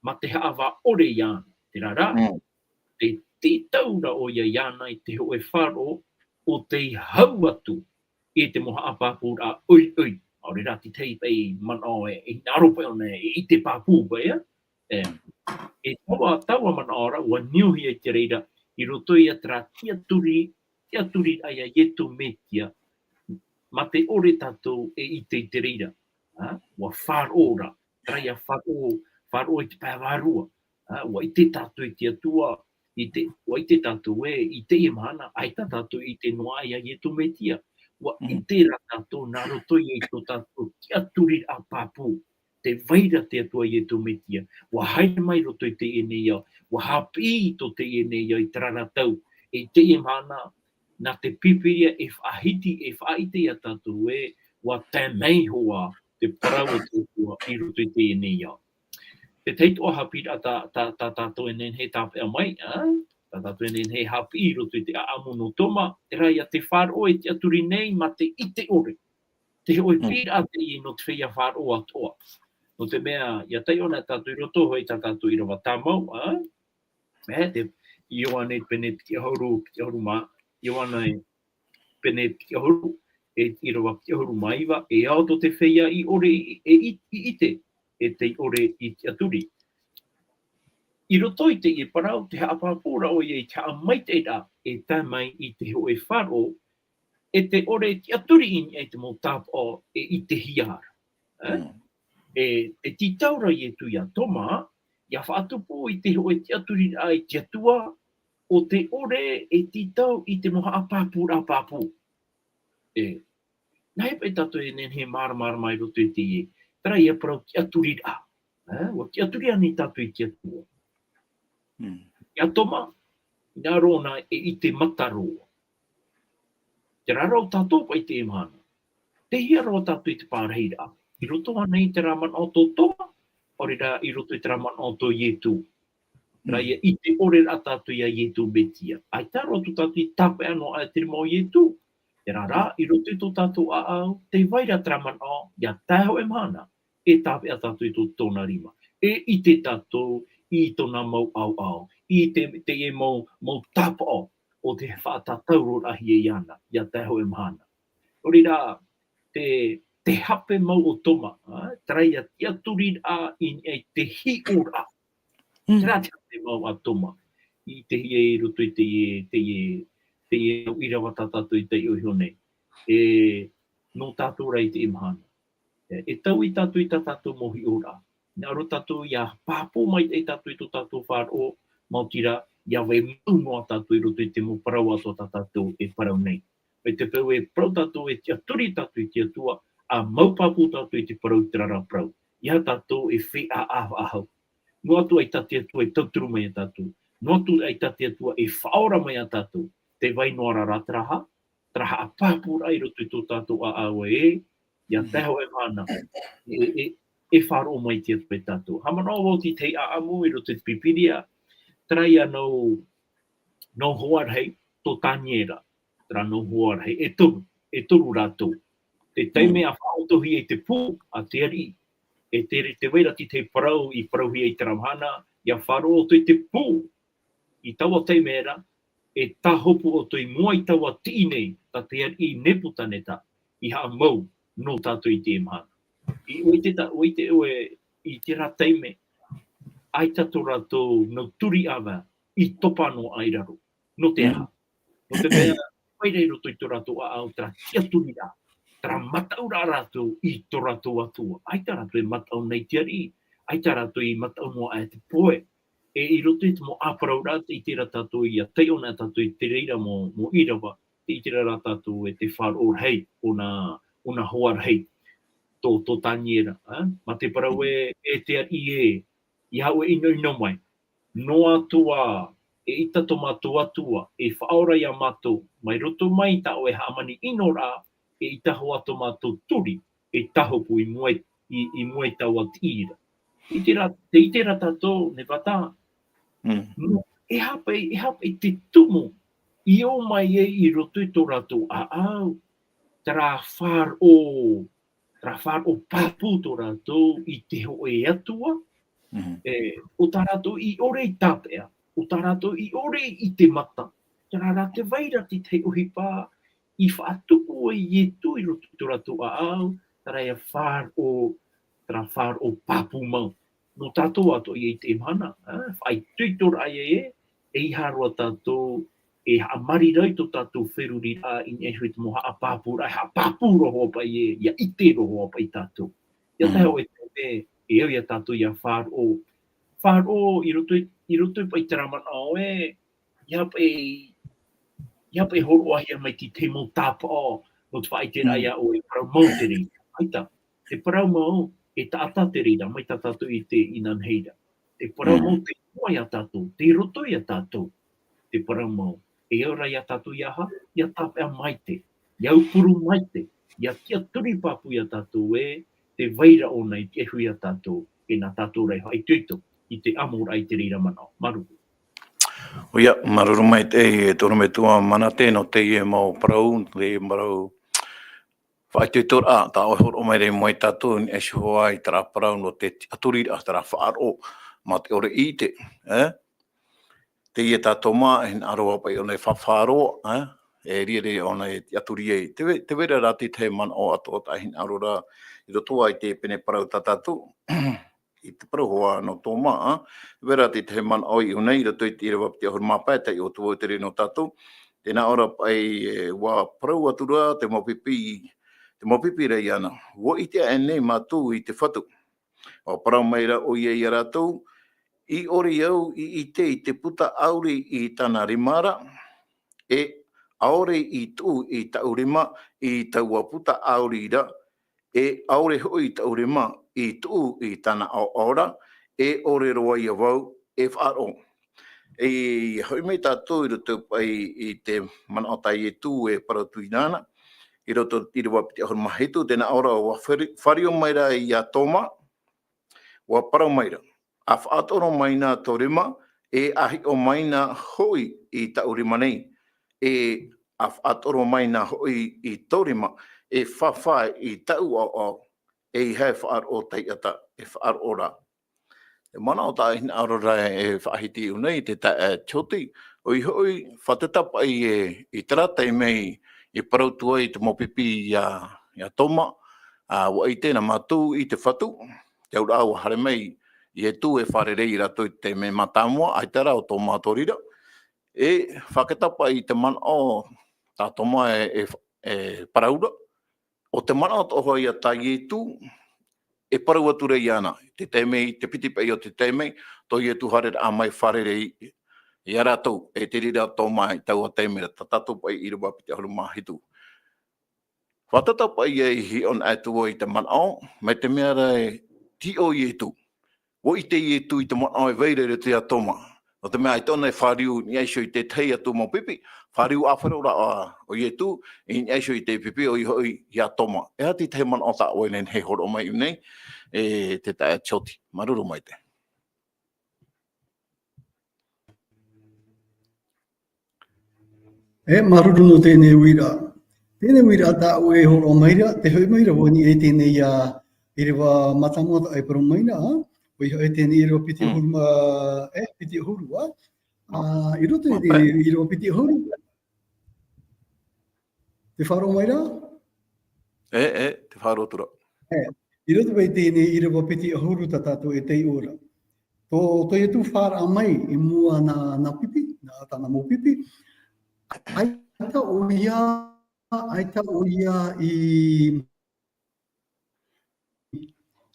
Mā te haʻavā ʻore iāna, terā rā, Mm. tē tītau ra ʻoia iāna i te hōʻē faʻaroʻo, ʻo tei hau atu i te mau haʻapāpūraʻa ʻoiʻoi. ʻAore rā te tahi paʻi manaʻo e, e hinaʻaro paʻi ʻōna e ʻite pāpū paʻi, ā? E, e taua, taua manaʻo ra, ʻua niuhia i te reira, i roto ia terā tiʻaturi, tiʻaturiraʻa ia Ietu Metia, mā te ʻore tātou e ʻite i te reira. Ā? ʻUa faʻaroʻo ra, terā ia faʻaroʻo, faʻaroʻo i te pae vārua. Ā? ʻUa ʻite tātou i te Atua, i te, ʻua ʻite tātou ē, i teie mahana, ʻaita tātou i ʻite noa ia Ietu Metia. ʻUa Mm. ʻite ra tātou nā roto ia i tō tātou tiʻaturiraʻa pāpū. Tē vai ra te Atua Ietu Metia. ʻUa haere mai roto i teie nei ao. ʻUa haʻapiʻi i tō teie nei ao i terā ra tau. I teie mahana, nā te Pīpīria e faʻahiti, e faʻaʻite ia tātou ē, ʻua tae mai hoʻi te parau o te Atua i roto i teie nei ao. Te tahi atoʻa haʻapiʻiraʻa tā, tā, tā tātou e nehenehe e tāpeʻa mai, ā? Tā tātou e nehenehe e haʻapiʻi i roto i te ʻāʻamu nō Toma, terā ia te faʻaroʻo e tiʻaturi nei mā te ʻite ʻore. Te hōʻē Mm. piʻiraʻa teie nō te feiā faʻaroʻo atoʻa. Nō te mea, ʻia taiʻo na tātou i roto hoʻi tā tātou ʻīrava tāmau, ā? E, te Ioane pene piti ʻahuru, piti ʻahuru mā, Ioane pene piti ʻahuru, e ʻīrava piti ʻahuru mā iva, e ao tō te feiā i ʻore i, e i, i ʻite, e tei ʻore i tiʻaturi. I roto i teie parau, te haʻapāpūraʻa ʻoia i te haʻamaitaʻiraʻa, e tae mai i te hōʻē faʻaroʻo, e te ʻore e tiʻaturi i niʻa i te mau tāpaʻo e ʻitehia ra. Ā? Mm. E, e tītau ra Ietu ia Toma, ʻia faʻatupu i te hōʻē tiʻaturiraʻa i te Atua, ʻo te ʻore e tītau i te mau haʻapāpūraʻa pāpū. E, nāhea paʻi tātou e nehenehe e māramarama i roto i teie, terā ia parau tiʻaturiraʻa. Ā, ʻua tiʻaturi ānei tātou i te Atua? Mm. Ia Toma, hinaʻaro ʻōna e ʻite mata roa. Terā rā ʻo tātou paʻi i teie mahana. Tei hea roa tātou i te pārahiraʻa? I roto ānei i terā manaʻo tō Toma, ʻaore rā i roto i terā manaʻo tō Ietu. Terā Mm. ia ʻite ʻore ra tātou ia Ietu Metia. ʻAita roa tō tātou i tāpeʻa noa aʻe i te rima o Ietu. Terā rā, i roto i tō tātou ʻāʻau, tē vai ra terā manaʻo, ʻia tae hōʻē mahana, e tāpeʻa tātou i tō, tōna rima. E ʻite tātou i tōna mau ʻaoʻao, i te, teie mau, mau tāpaʻo, ʻo tē faʻatātauroraʻahia iāna, ʻia tae hōʻē mahana. Nō reira, te, te hape mau o Toma, ā, terā ia tiʻaturiraʻa i niʻa i te hiʻoraʻa. Mm. Terā te hape mau a Toma. I te hia i roto i teie, teie, teie ʻīrava tā tātou i taiʻo iho nei. E, nō tātou rā i teie mahana. E, e taui tātou i tā tātou mau hiʻoraʻa. Hinaʻaro tātou ʻia pāpū maitaʻi tātou i tō tātou faʻaroʻo, maoti rā, ʻia vai mau noa tātou i roto i te mau parau atoʻa tā tātou e parau nei. Mai te peu e parau tātou, e tiʻaturi tātou i te Atua, ʻa mau pāpū tātou i te parau i terā rā parau. ʻEiaha tātou e feiā faʻahou. Noa atu ʻaita te Atua e tauturu mai iā tātou. Noa atu ʻaita te Atua e faʻaora mai iā tātou. Tē vai noa ra rā terā hā, terā haʻapāpūraʻa i roto i tō tātou ʻāʻau ē, ʻia tae hoʻi e mahana, e, e, e faʻaroʻo mai te Atua iā tātou. Haʻamanaʻo vau i te tahi ʻāʻamu i roto i te Pīpīria, terā ïa nau, nau hoa rahi, tō Taniera, terā nau hoa rahi, e toru, e toru rātou. Te taime ʻa faʻaʻotohia i te pū, a te ariʻi, e te, tē vai ra te tahi parau, i parauhia i terā mahana, ʻia faʻaroʻo ʻoutou i te pū, i taua taime ra, e tāhopu ʻoutou i mua i taua tiʻi nei, tā te ariʻi Nepukaneta, i haʻamau, nō tātou i teie mahana. I, ʻua ʻite tā, ʻua ʻite ʻoe, i terā taime, ʻaita tō rātou nau turi ʻāvae, i topa noa aʻe i raro. Nō te aha? Nō te mea, ʻia ʻite i roto i tō rātou ʻāʻau, terā tiʻaturiraʻa, terā mataʻuraʻa rātou i tō rātou Atua. ʻAita rātou e mataʻu nei i te ariʻi, ʻaita rātou i mataʻu noa aʻe i te pohe. E i roto i te mau ʻāparauraʻa, tē ʻite ra tātou ʻia taiʻo na tātou i te reira mau, mau ʻīrava, tē ʻite ra tātou e te faʻaroʻo rahi o nā, o nā hoa rahi. Tō, tō Taniera, ā? Mā te parau ē, e te ariʻi ē, ʻia haʻu e ʻinoʻino mai. Noa atu ā, eʻita tō mātou Atua, e faʻaora iā mātou, mai roto mai i tā ʻoe hāmani ʻino ra, eʻita hoʻi tō mātou turi, e tāhopu i mua i, i, i mua i taua tiʻi ra. ʻIte ra, tē ʻite ra tātou, Nevata. Mm. Nō, e aha paʻi, e aha paʻi te tumu, i ō mai ai i roto i tō rātou ʻāʻau, terā faʻaroʻo, terā faʻaroʻo pāpū tō rātou i te hōʻē Atua, Mhm. e, ʻo tā rātou i ʻore i tāpeʻa, ʻo tā rātou i ʻore i te mata, terā rā tē vai ra te tahi ʻohipa i faʻatupu ai Ietu i roto i tō rātou ʻāʻau, terā ïa faʻaroʻo, terā faʻaroʻo pāpū mau. Nō tātou atoʻa ia i teie mahana, ā, faʻaitoitoraʻa ïa ē, ʻeiaha roa tātou e haʻamāuruuru i tō tātou feruriraʻa i niʻa iho i te mau haʻapāpūraʻa, e haʻapāpū roa hoʻi paʻi ē, ʻia ʻite roa hoʻi paʻi tātou. ʻIa tae hoʻi te mea, e au iā tātou ʻia faʻaroʻo, faʻaroʻo i roto i, i roto i paʻi terā manaʻo ē, ʻia paʻi, ʻia paʻi hōroʻahia mai te tahi mau tāpaʻo, nō te faʻaʻiteraʻa iā ʻoe, e parau mau te reira. ʻAita, te parau mau, e taʻata te reira, mai tā tātou i ʻite inānahi ra. Te parau mau tei mua iā tātou, tei roto iā tātou. Te parau mau, e au ra iā tātou ʻia aha, ʻia tāpeʻa maite, ʻia aupuru maite, ʻia tiʻaturi pāpū iā tātou ē, tē vai ra ʻōna i te ʻaihu iā tātou, e nā tātou rā e faʻaitoito i te ʻamoraʻa i te reira manaʻo. Māuruuru. ʻOia, māuruuru maitaʻi e te ʻorometua Manate nō teie mau parau, teie mau faʻaitoitoraʻa, tā ʻoe hōroʻa mai ra i mua ia tātou, i niʻa iho ā i terā parau nō te tiʻaturiraʻa, terā faʻaroʻo, mā te ʻore i ʻite, ē? Teie tā Toma, e hinaʻaro paʻi ʻōna e faʻaroʻo, ē? E reira ʻōna e tiʻaturi ai. Tē vai, tē vai ra rā te tahi manaʻo atoʻa tā e hinaʻaro ra, i roto ā i te pene parau tā tātou. I te parau hoʻi nō Toma, ā? Tē vai ra te tahi manaʻo i ʻō nei, i roto i te ʻīrava piti ʻahuru mā pae, taiʻo atu vau i te reira nō tātou. Tē nā ʻō ra paʻi, e, ʻua parau atu ra te mau pipi, te mau pipi ra iāna. ʻUa ʻite aʻe nei mātou i te Fatu. ʻUa parau mai ra ʻoia iā rātou, i ʻore au i ʻite i te puta ʻauri i tāna rima ra, e ʻaore i tuʻu i taʻu rima i taua puta ʻauri ra, e ʻaore hoʻi i taʻu rima i tuʻu i tāna ʻaoʻao ra, e ʻore roa ia vau e faʻaroʻo. E hoʻi mai tātou i roto paʻi i te manaʻo tā Ietu e parau atu i nāna, i roto i te ʻīrava piti ʻahuru mā hitu, tē nā ʻō ra, ʻua fari-, fāriu mai ra iā Toma, ʻua parau mai ra, ʻA faʻatoro mai na tō rima, e ʻa hiʻo mai na hoʻi i taʻu rima nei, e ʻa faʻatoro mai na hoʻi i tō rima, e fāfā i taʻu ʻaoʻao, ʻeiaha e faʻaroʻo taiʻata, e faʻaroʻo rā. Te manaʻo tā e hinaʻaro ra e faʻahiti i ʻō nei, te taeaʻe Tioti, ʻoia hoʻi, fātata paʻi e, i terā taime i parau atu ai te mau pipi iā, iā Toma, ā, ʻua ʻite na mātou i te Fatu, te auraʻa ʻua haere mai Ietu e fārerei ia rātou i te taime mātāmua, ʻaita rā ʻo Toma tō reira. E, fakatapaʻi i te manaʻo tā Toma e, e, e parau ra, ʻo te manaʻo atoʻa hoʻi ia tā Ietu, e parau atu ra iāna, i te taime, i te piti paʻi o te taime, tō Ietu haereraʻa mai fārerei ia rātou, e te reira Toma i taua taime ra, tā tātou paʻi ʻīrava piti ʻahuru mā hitu. Fātata paʻi ia i hiʻo anaʻe atu vau i te manaʻo, mai te mea ra e tiʻo Ietu. ʻUa ʻite Ietu i te manaʻo e vai ra i roto ia Toma. Nō te mea, ʻaita ʻōna e fāriu i niʻa iho i te tahi atu mau pipi, fāriu ʻāfaro rā ʻo Ietu, i niʻa iho i te pipi, ʻoia hoʻi ia Toma. E aha te tahi manaʻo tā ʻoe e nehenehe e hōroʻa mai i ʻō nei, e te taeaʻe Tioti. Māuruuru maitaʻi. E, māuruuru nō teie uiraʻa. Teie uiraʻa tā ʻoe e hōroʻa mai ra, tē hoʻi mai ra vau i niʻa i teie, ā, ʻīrava mātāmua tā ʻoe e parau mai ra, ā? ʻOia hoʻi teie ʻīrava piti ʻahuru mā, e, piti ʻahuru, ā? Ā, i roto i teie ʻīrava piti ʻahuru. Tē faʻaroʻo mai ra? E, e, tē faʻaroʻo atu ra. E, i roto i teie ʻīrava piti ʻahuru tā tātou e taiʻo ra. Tō, tō Ietu fāraʻa mai i mua nā, nā pipi, nā tāna mau pipi. ʻAita ʻoia, ʻaita ʻoia i,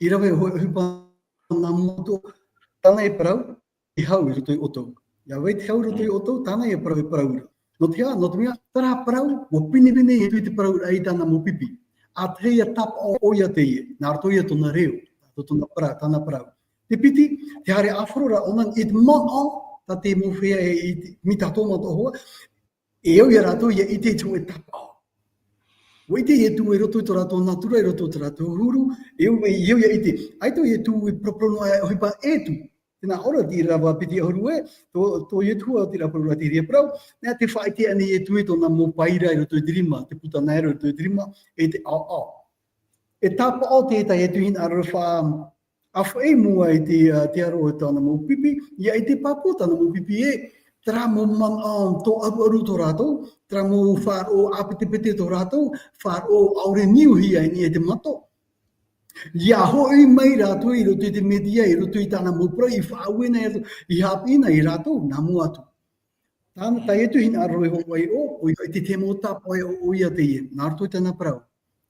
i rave hōʻē ʻohipa nā mua atoʻa, tāna e parau, e hau i roto ia ʻoutou. ʻIa vai te hau i roto ia ʻoutou, tāna e parau, e parau ra. Nō te aha, nō te mea, terā parau, ʻua pinepine Ietu i te parau ra i tāna mau pipi. ʻA tahi ʻia tāpaʻo ʻoia teie, nā roto ia tōna reo, nā roto tōna parau, tāna parau. Te piti, tē haere ʻāfaro ra ʻōna i te manaʻo, tā te mau feiā e, i te, mai tā Toma atoʻa hoʻi, e au ia rātou ʻia ʻite i te hōʻē tāpaʻo. ʻUa ʻite Ietu i roto i tō rātou natura, i roto i tō rātou huru, e au, e au ʻia ʻite. ʻAita Ietu e paraparau noa e ʻohipa ʻē atu. Tē nā ʻō ra te ʻīrava piti ʻahuru ē, tō, tō Ietu ā te parau ra te reira parau, nā te faʻaʻite ānei Ietu i tōna mau pae ra i roto i te rima, te puta nā ʻō ra i roto i te rima, e te ʻaoʻao. E tāpaʻo te, tā Ietu hinaʻaro ra fa-, ʻa faʻaʻī mua i te, ā, te aro o tāna mau pipi, ʻia ʻite pāpū tāna mau pipi ē, terā mau manaʻo tō ʻaruʻaru tō rātou, terā mau faʻaroʻo ʻāpetepete tō rātou, faʻaroʻo ʻaore niuhia i niʻa i te mato. ʻIa hoʻi mai rātou i roto i te Metia, i roto i tāna mau parau, i faʻaue na ia rātou, i haʻapiʻi na ia rātou, nā mua atu. Tāna, tā Ietu hinaʻaro e hōroʻa ai ʻo, ʻoia hoʻi te, te mau tāpaʻo ʻoia teie, nā roto i tāna parau.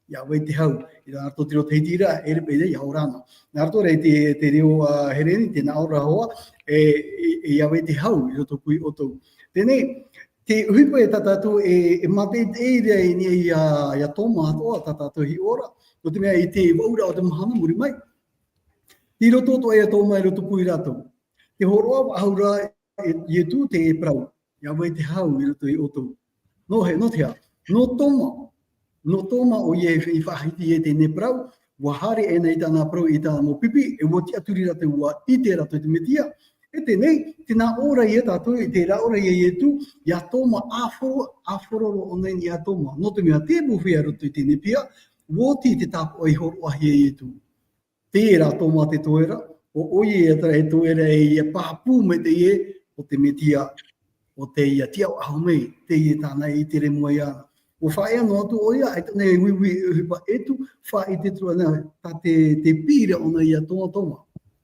ʻIa vai te hau, i nā roto te reo Tahiti ra, e rave ʻia ora noa. Nā roto rā i te, te reo, ā, Hereni, tē nā ʻō ra hoʻi, e, e, e ʻia vai te hau, i roto pū ia ʻoutou. Teie, te ʻohipa ē tā tātou e, e mātaʻitaʻi ra i niʻa ia, ia Toma atoʻa, tā tātou e hiʻo ra. Nō te mea i te vaʻu ra o te mahana muri mai. I roto atoʻa ia Toma i roto pū ia rātou. Tē hōroʻa faʻahou ra e Ietu te parau, ʻia vai te hau i roto ia ʻoutou. Nō hea, nō te hea, nō Toma, nō Toma ʻoia i faʻahiti ai teie parau, ʻua haere ʻōna i tāna parau i tāna mau pipi, e ʻua tiʻaturi rātou ʻua ʻite rātou i te Metia. E teie, tē nā ʻō ra ia tātou, tē nā ʻō ra ia Ietu, ia Toma ʻāfaro, ʻāfaro roa ʻōna ia Toma. Nō te mea te mau feiā i roto i teie piha, ʻua oti te tāpaʻo i hōroʻahia e Ietu. Terā Toma te toe ra, ʻo, ʻoia ia terā e toe ra e pāpū mai teie, ʻo te Metia, ʻo teie tiʻa faʻahou mai, teie tāna e tere mai iāna. ʻUa faʻaea noa atu ʻoia, ʻaita ʻōna e uiui ʻohipa ʻē atu, faʻaʻite atu ʻōna, tā te, te piʻi ra ʻōna ia Toma, Toma.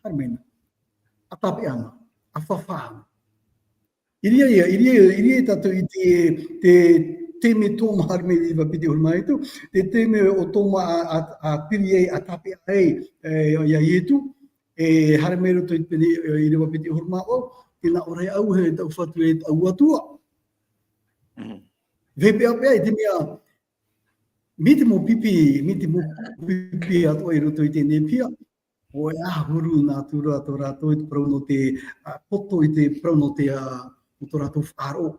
Haere mai na. ʻA tāpeʻa na, ʻa fafā na. I reira ia, i reira, i reira tātou i te, te, te taime Toma haere mai i te ʻīrava piti ʻahuru mā hitu, te taime ʻo Toma ʻa, ʻa, ʻa piri ai, ʻa tāpeʻa ai, e, ia Ietu, e haere mai roto i te pene, e, ʻīrava piti ʻahuru mā vaʻu, tē nā ʻō ra e au, e tau Fatu, e tau Atua. Vaipeʻapeʻa i te mea, mai te mau pipi, mai te mau pipi atoʻa i roto i teie piha, ʻoia e huru nā atu ra tō rātou i te parau nō te, ā, poto i te parau nō te, ā, nō tō rātou faʻaroʻo.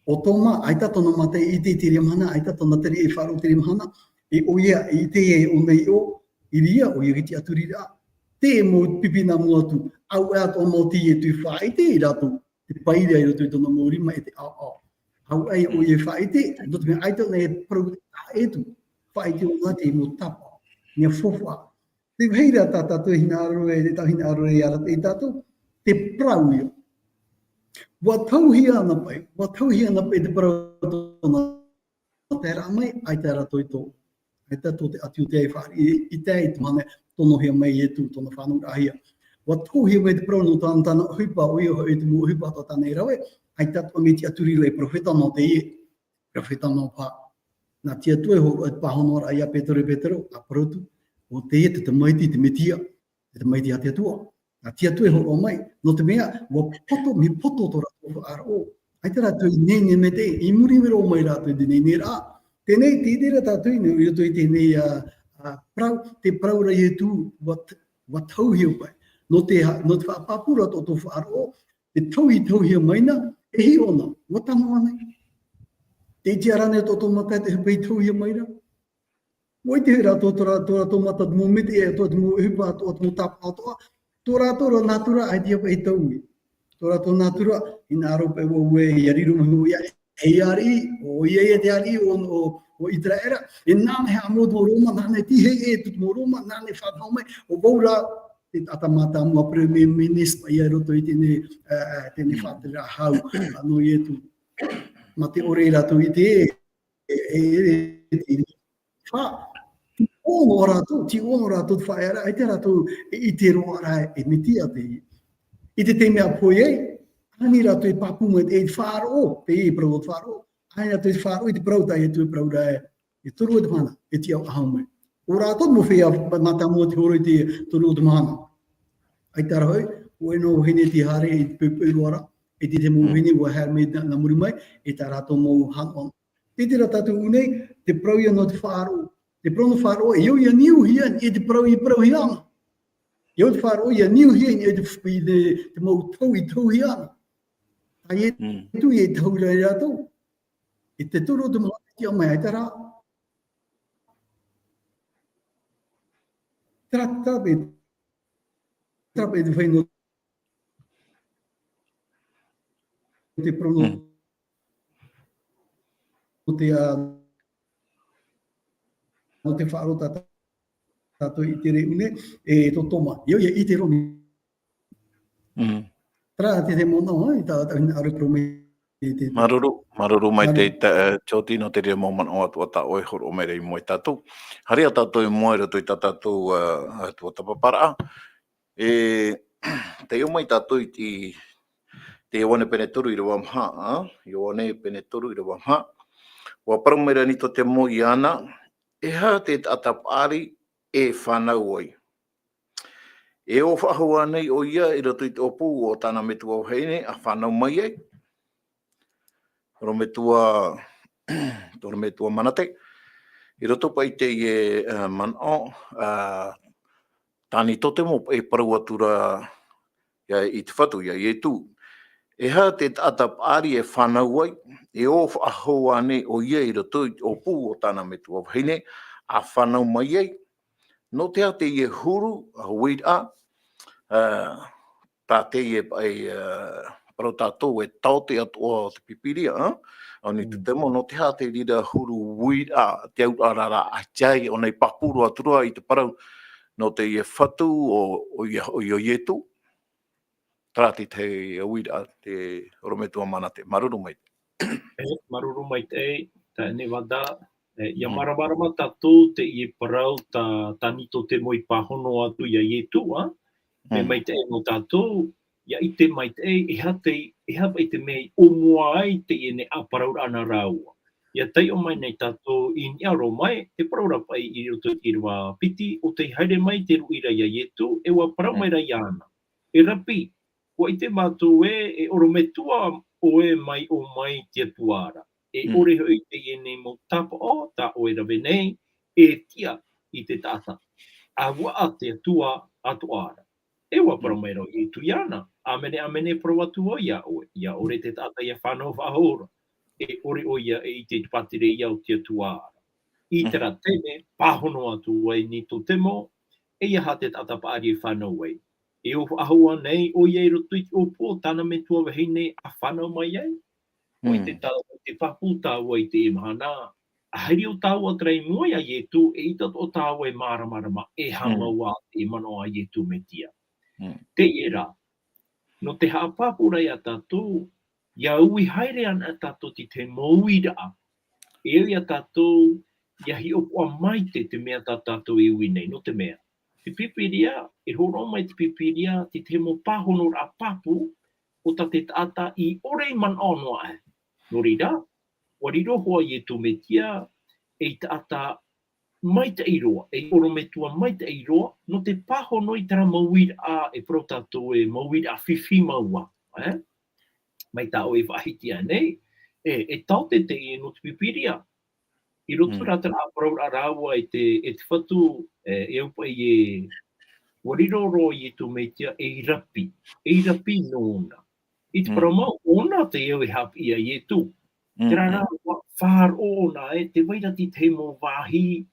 ʻO Toma, ʻaita tōna mātaʻitaʻi i te reira mahana, ʻaita tōna tere e faʻaroʻo i te reira mahana, e ʻoia, i teie ʻōna i ʻō, i reira, ʻoia i te tiʻaturi ra. Te mau pipi nā mua atu, ʻaore atoʻa mau teie e faʻaʻite ia rātou, te pae ra i roto i tōna mau rima e te ʻaoʻao. ʻAore ʻoia e faʻaʻite, nō te mea ʻaita ʻōna e parau ʻē atu, faʻaʻite ʻōna te mau tāpaʻo, mea faufaʻa. Te vāhi ra tā tātou e hinaʻaro e, te tau hinaʻaro e arataʻi ia tātou, te parau ia. ʻUa tauhia ana paʻi, ʻua tauhia ana paʻi te parau tōna taeraʻa mai, ʻaita rātou i tō, ʻaita tō te ʻĀti Iutea i fāriʻi i, i te, i te mahana tonohia mai Ietu, tōna fānauraʻahia. ʻUa tauhia mai te parau nō tāna, tāna ʻohipa, ʻoia hoʻi te mau ʻohipa atoʻa tāna e rave, ʻaita atoʻa mea tiʻaturi ra e perofeta nō teie. Perofeta nō paha. Nā te Atua e hōroʻa i te pāhonoraʻa ia Petero, e Petero, ʻa parau atu, ʻo teie te tamaiti, te Metia, te tamaiti a te Atua. Nā te Atua e hōroʻa mai, nō te mea, ʻua poto, mea poto tō rātou faʻaroʻo. ʻAita rātou i nehenehe maitaʻi, i muri roa mai rātou i te neneraʻa. Teie, te ʻite ra tātou i roto i teie, ā, ā, parau, te parau ra Ietu, ʻua t-, ʻua tauhia paʻi. nō te, nō te faʻapāpū ra tō tō faʻaroʻo, te tauhia, tauhia mai na, e hiʻo na, ʻua tano ānei? Te ʻite ra ānei tō tō mata te hepetoma i tauhia mai ra? ʻUa ʻite rā tō, tō rā, tō rātou mata te mau mete, e tō te mau ʻohipa, tō te mau tāpaʻo atoʻa, tō rātou rā nātura, ʻaita ia paʻi e taui. Tō rātou nātura, hinaʻaro paʻi vau ē, ʻia riro mai hoʻi ia, e ariʻi, ʻoia ia te ariʻi o, o, o ʻĪteraʻera, e nāna e haʻamou te mau Roma, nāna e tīaʻi e tō te mau Roma, nāna e faʻapaʻo mai, ʻo vau rā, te taʻata mātāmua Premier Minister paʻi ia i roto i teie, ā, ā, teie faʻatereraʻa hau, ā, nō Ietu. Mā te ʻore ia rātou i te, e, e, e, e, fa-, tiʻo noa rātou, tiʻo noa rātou te faʻaea ra, ʻaita rātou e ʻite roa ra e Metia te, i te taime ʻa pohe ai, ani rātou e pāpū mai, e faʻaroʻo, te parau o te faʻaroʻo, ani rātou e faʻaroʻo i te parau tā Ietu e parau ra e, e toru o te mahana, e tiʻa ʻahu mai. ʻO rātou mau feiā mātāmua te horo i te toru o te mahana. ʻAita rā hoʻi, ʻoia nō vahine tei haere i te poʻipoʻi roa ra, e te, te mau vahine ʻua haere mai nā, nā muri mai, e tā rātou mau hanaʻo. Tē ʻite ra tātou i ʻō nei, te parau ia nō te faʻaroʻo. Te parau nō faʻaroʻo, e au ia niuhia, e te parau i parauhia ana. E au te faʻaroʻo ia niuhia, e te, i te, te mau tau i tauhia ana. Tā Ietu ia e tauhia ra ia rātou. I te toru o te mahana tiʻa mai, ʻaita rā. Terā, terā paʻi, terā paʻi te feiā nō te parau nō, nō te, ā, nō te faʻaroʻo tā, tātou i te reira, e tō Toma. Ia, ia ʻite roa. Terā te, te manaʻo, ā, i tā, tā, ā, hinaʻaro e parau mai te, te, te Māuruuru, māuruuru maitaʻi, ā, Jody, nō te reira mau manaʻo atoʻa tā ʻoe e hōroʻa mai ra i mua ia tātou. Haere ā tātou i mua i roto i tā tātou, ā, ā, tuatāpaparaʻa. E, tē ʻō mai tātou i, i te Ioane pene toru ʻīrava maha, ā? Ioane pene toru ʻīrava maha. ʻUa parau mai ra Nikodemo ia ana, e aha te taʻata paʻari e fānau ai? E ō faʻahou ānei ʻoia i roto i te ʻōpū o tāna metua vahine ʻa fānau mai ai? ʻOrometua, ʻorometua Manate, i roto paʻi i teie, ā, manaʻo, ā, tā Nikodemo paʻi e parau atu ra ia, i te Fatu, ia Ietu. E aha te taʻata paʻari e fānau ai, e ō faʻahou ānei ʻoia i roto i te ʻōpū o tāna metua vahine, ʻa fānau mai ai? Nō te aha teie huru, ā, uiraʻa, ā, tā teie paʻi, ā, parau tātou e taote atoʻa o te Pīpīria, ā? ʻA Nikodemo, nō te aha te reira huru uiraʻa, te auraʻa ra, ʻaita ʻōna i pāpū roa atu ra i te parau nō teie Fatu o, o ia, o ia Ietu? Terā te tahi uiraʻa, te ʻorometua Manate, māuruuru maitaʻi. E, māuruuru maitaʻi, tā Nevada, e, ʻia māramarama tātou teie parau tā, tā Nikodemo i pāhono atu ia Ietu, ā? Mea maitaʻi nō tātou, ʻia ʻite maitaʻi, e aha te, e aha paʻi te mea i ʻōmua ai teie nei ʻāparauraʻa nā rāua. ʻIa taiʻo mai nei tātou i niʻa roa mai, te parau ra paʻi i roto i te ʻīrava piti, ʻo tei haere mai te ruʻi ra ia Ietu, e ʻua parau mai ra iāna. E Rapi, ʻua ʻite mātou ē, e ʻorometua ʻoe mai ʻō mai i te Atua ra. E ʻore hoʻi teie nei mau tāpaʻo, tā ʻoe e rave nei, e tiʻa i te taʻata. ʻA vau te Atua atoʻa ra. E ʻua parau mai ra ʻo Ietu iāna. ʻĀmene, ʻāmene, e parau atu vau iā ʻoe. ʻIa ʻore te taʻata ʻia fānau faʻahou ra. E ʻore ʻoia e ʻite i te pātireia o te Atua ra. I terā taime, pāhono atu ai Nikodemo, e aha te taʻata paʻari e fānau ai? E ō faʻahou ānei ʻoia i roto i te ʻōpū o tāna metua vahine ʻa fānau mai ai? ʻUa ʻite tāua, te pāpū tāua i teie mahana, ʻa haere ʻo tāua terā i mua iā Ietu, eʻita atoʻa tāua e māramarama e aha mau ā te manaʻo a Ietu Metia. Teie rā, nō te haʻapāpū ra ia tātou, ʻia ui haere ana tātou i te mau uiraʻa. E au ia tātou, ʻia hiʻopoʻa maite te mea tā tātou e ui nei, nō te mea. Te Pīpīria, e hōroʻa mai te Pīpīria, te, te mau pāhonoraʻa pāpū, ʻo tā te taʻata i ʻore i manaʻo noa aʻe. Nō reira, ʻua riro hoʻi Ietu Metia, ei taʻata maitaʻi roa, ei ʻorometua maitaʻi roa, nō te pāhono i terā mau uiraʻa, e parau tātou e mau uiraʻa fifi mau ā, ē? Mai tā ʻoe i faʻahiti aʻenei, e, e taote teie nō te Pīpīria. I roto rā terā ʻāparauraʻa rāua e te, e te Fatu, e, e au paʻi e, ʻUa riro roa Ietu Metia ei rapi, ei rapi nōna. I te Mm. parau mau, ʻōna te au e haʻapiʻi ia Ietu. Mm, Terā rā, mm. ʻua faʻaroʻo ʻōna e, tē vai ra te tahi mau vāhi,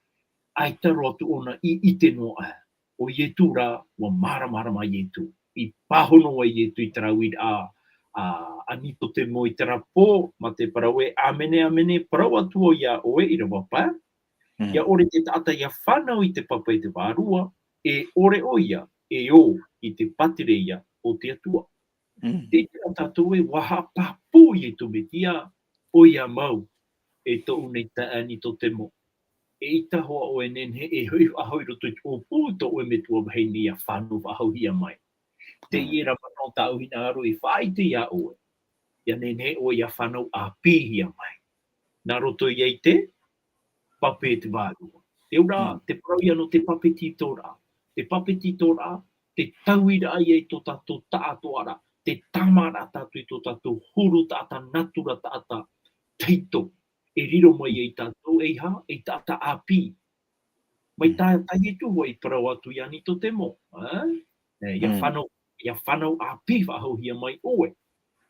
ʻaita roa atu ʻōna i ʻite noa aʻe. ʻO Ietu rā, ʻua māramarama Ietu. I pāhono ai Ietu i terā uiraʻa, a, a Nikotemo i terā pō, mā te parau ē, ʻĀmene, ʻāmene, parau atu au ia ʻoe, ʻīrava pae. Mm. ʻIa ʻore te taʻata ʻia fānau i te papa e te vārua, e ʻore ʻoia, e ō i te pātireia o te Atua. Mm. Tē ʻite ra tātou ē, ʻua haʻapāpū Ietu Metia, ʻoia mau, e tōʻu nei taeaʻe Nikotemo. Eʻita hoʻi ʻoe e nehenehe e hoʻi faʻahou i roto i te ʻōpū tō ʻoe metua vahine ʻia fānau faʻahouhia mai. Teie Mm. rā manaʻo tāʻu hinaʻaro e faʻaʻite ia ʻoe. ʻIa nehenehe ʻoe ʻia fānau ʻāpīhia mai. Nā roto ia i te pape e te vārua. Te ura, Mm. te parau ia nō te papetitoraʻa. Te papetitoraʻa, te tauiraʻa ia i tō tātou taʻatoʻaraʻa, te tāmāraʻa tātou i tō tātou huru taʻata, natura taʻata, tahito. E riro mai ai tātou, e aha, ei taʻata ʻāpī. Mai Mm. tā, tā Ietu hoʻi i parau atu ia Nikotemo, ā? E, ʻia Mm. fānau, ʻia fānau ʻāpī faʻahouhia mai ʻoe.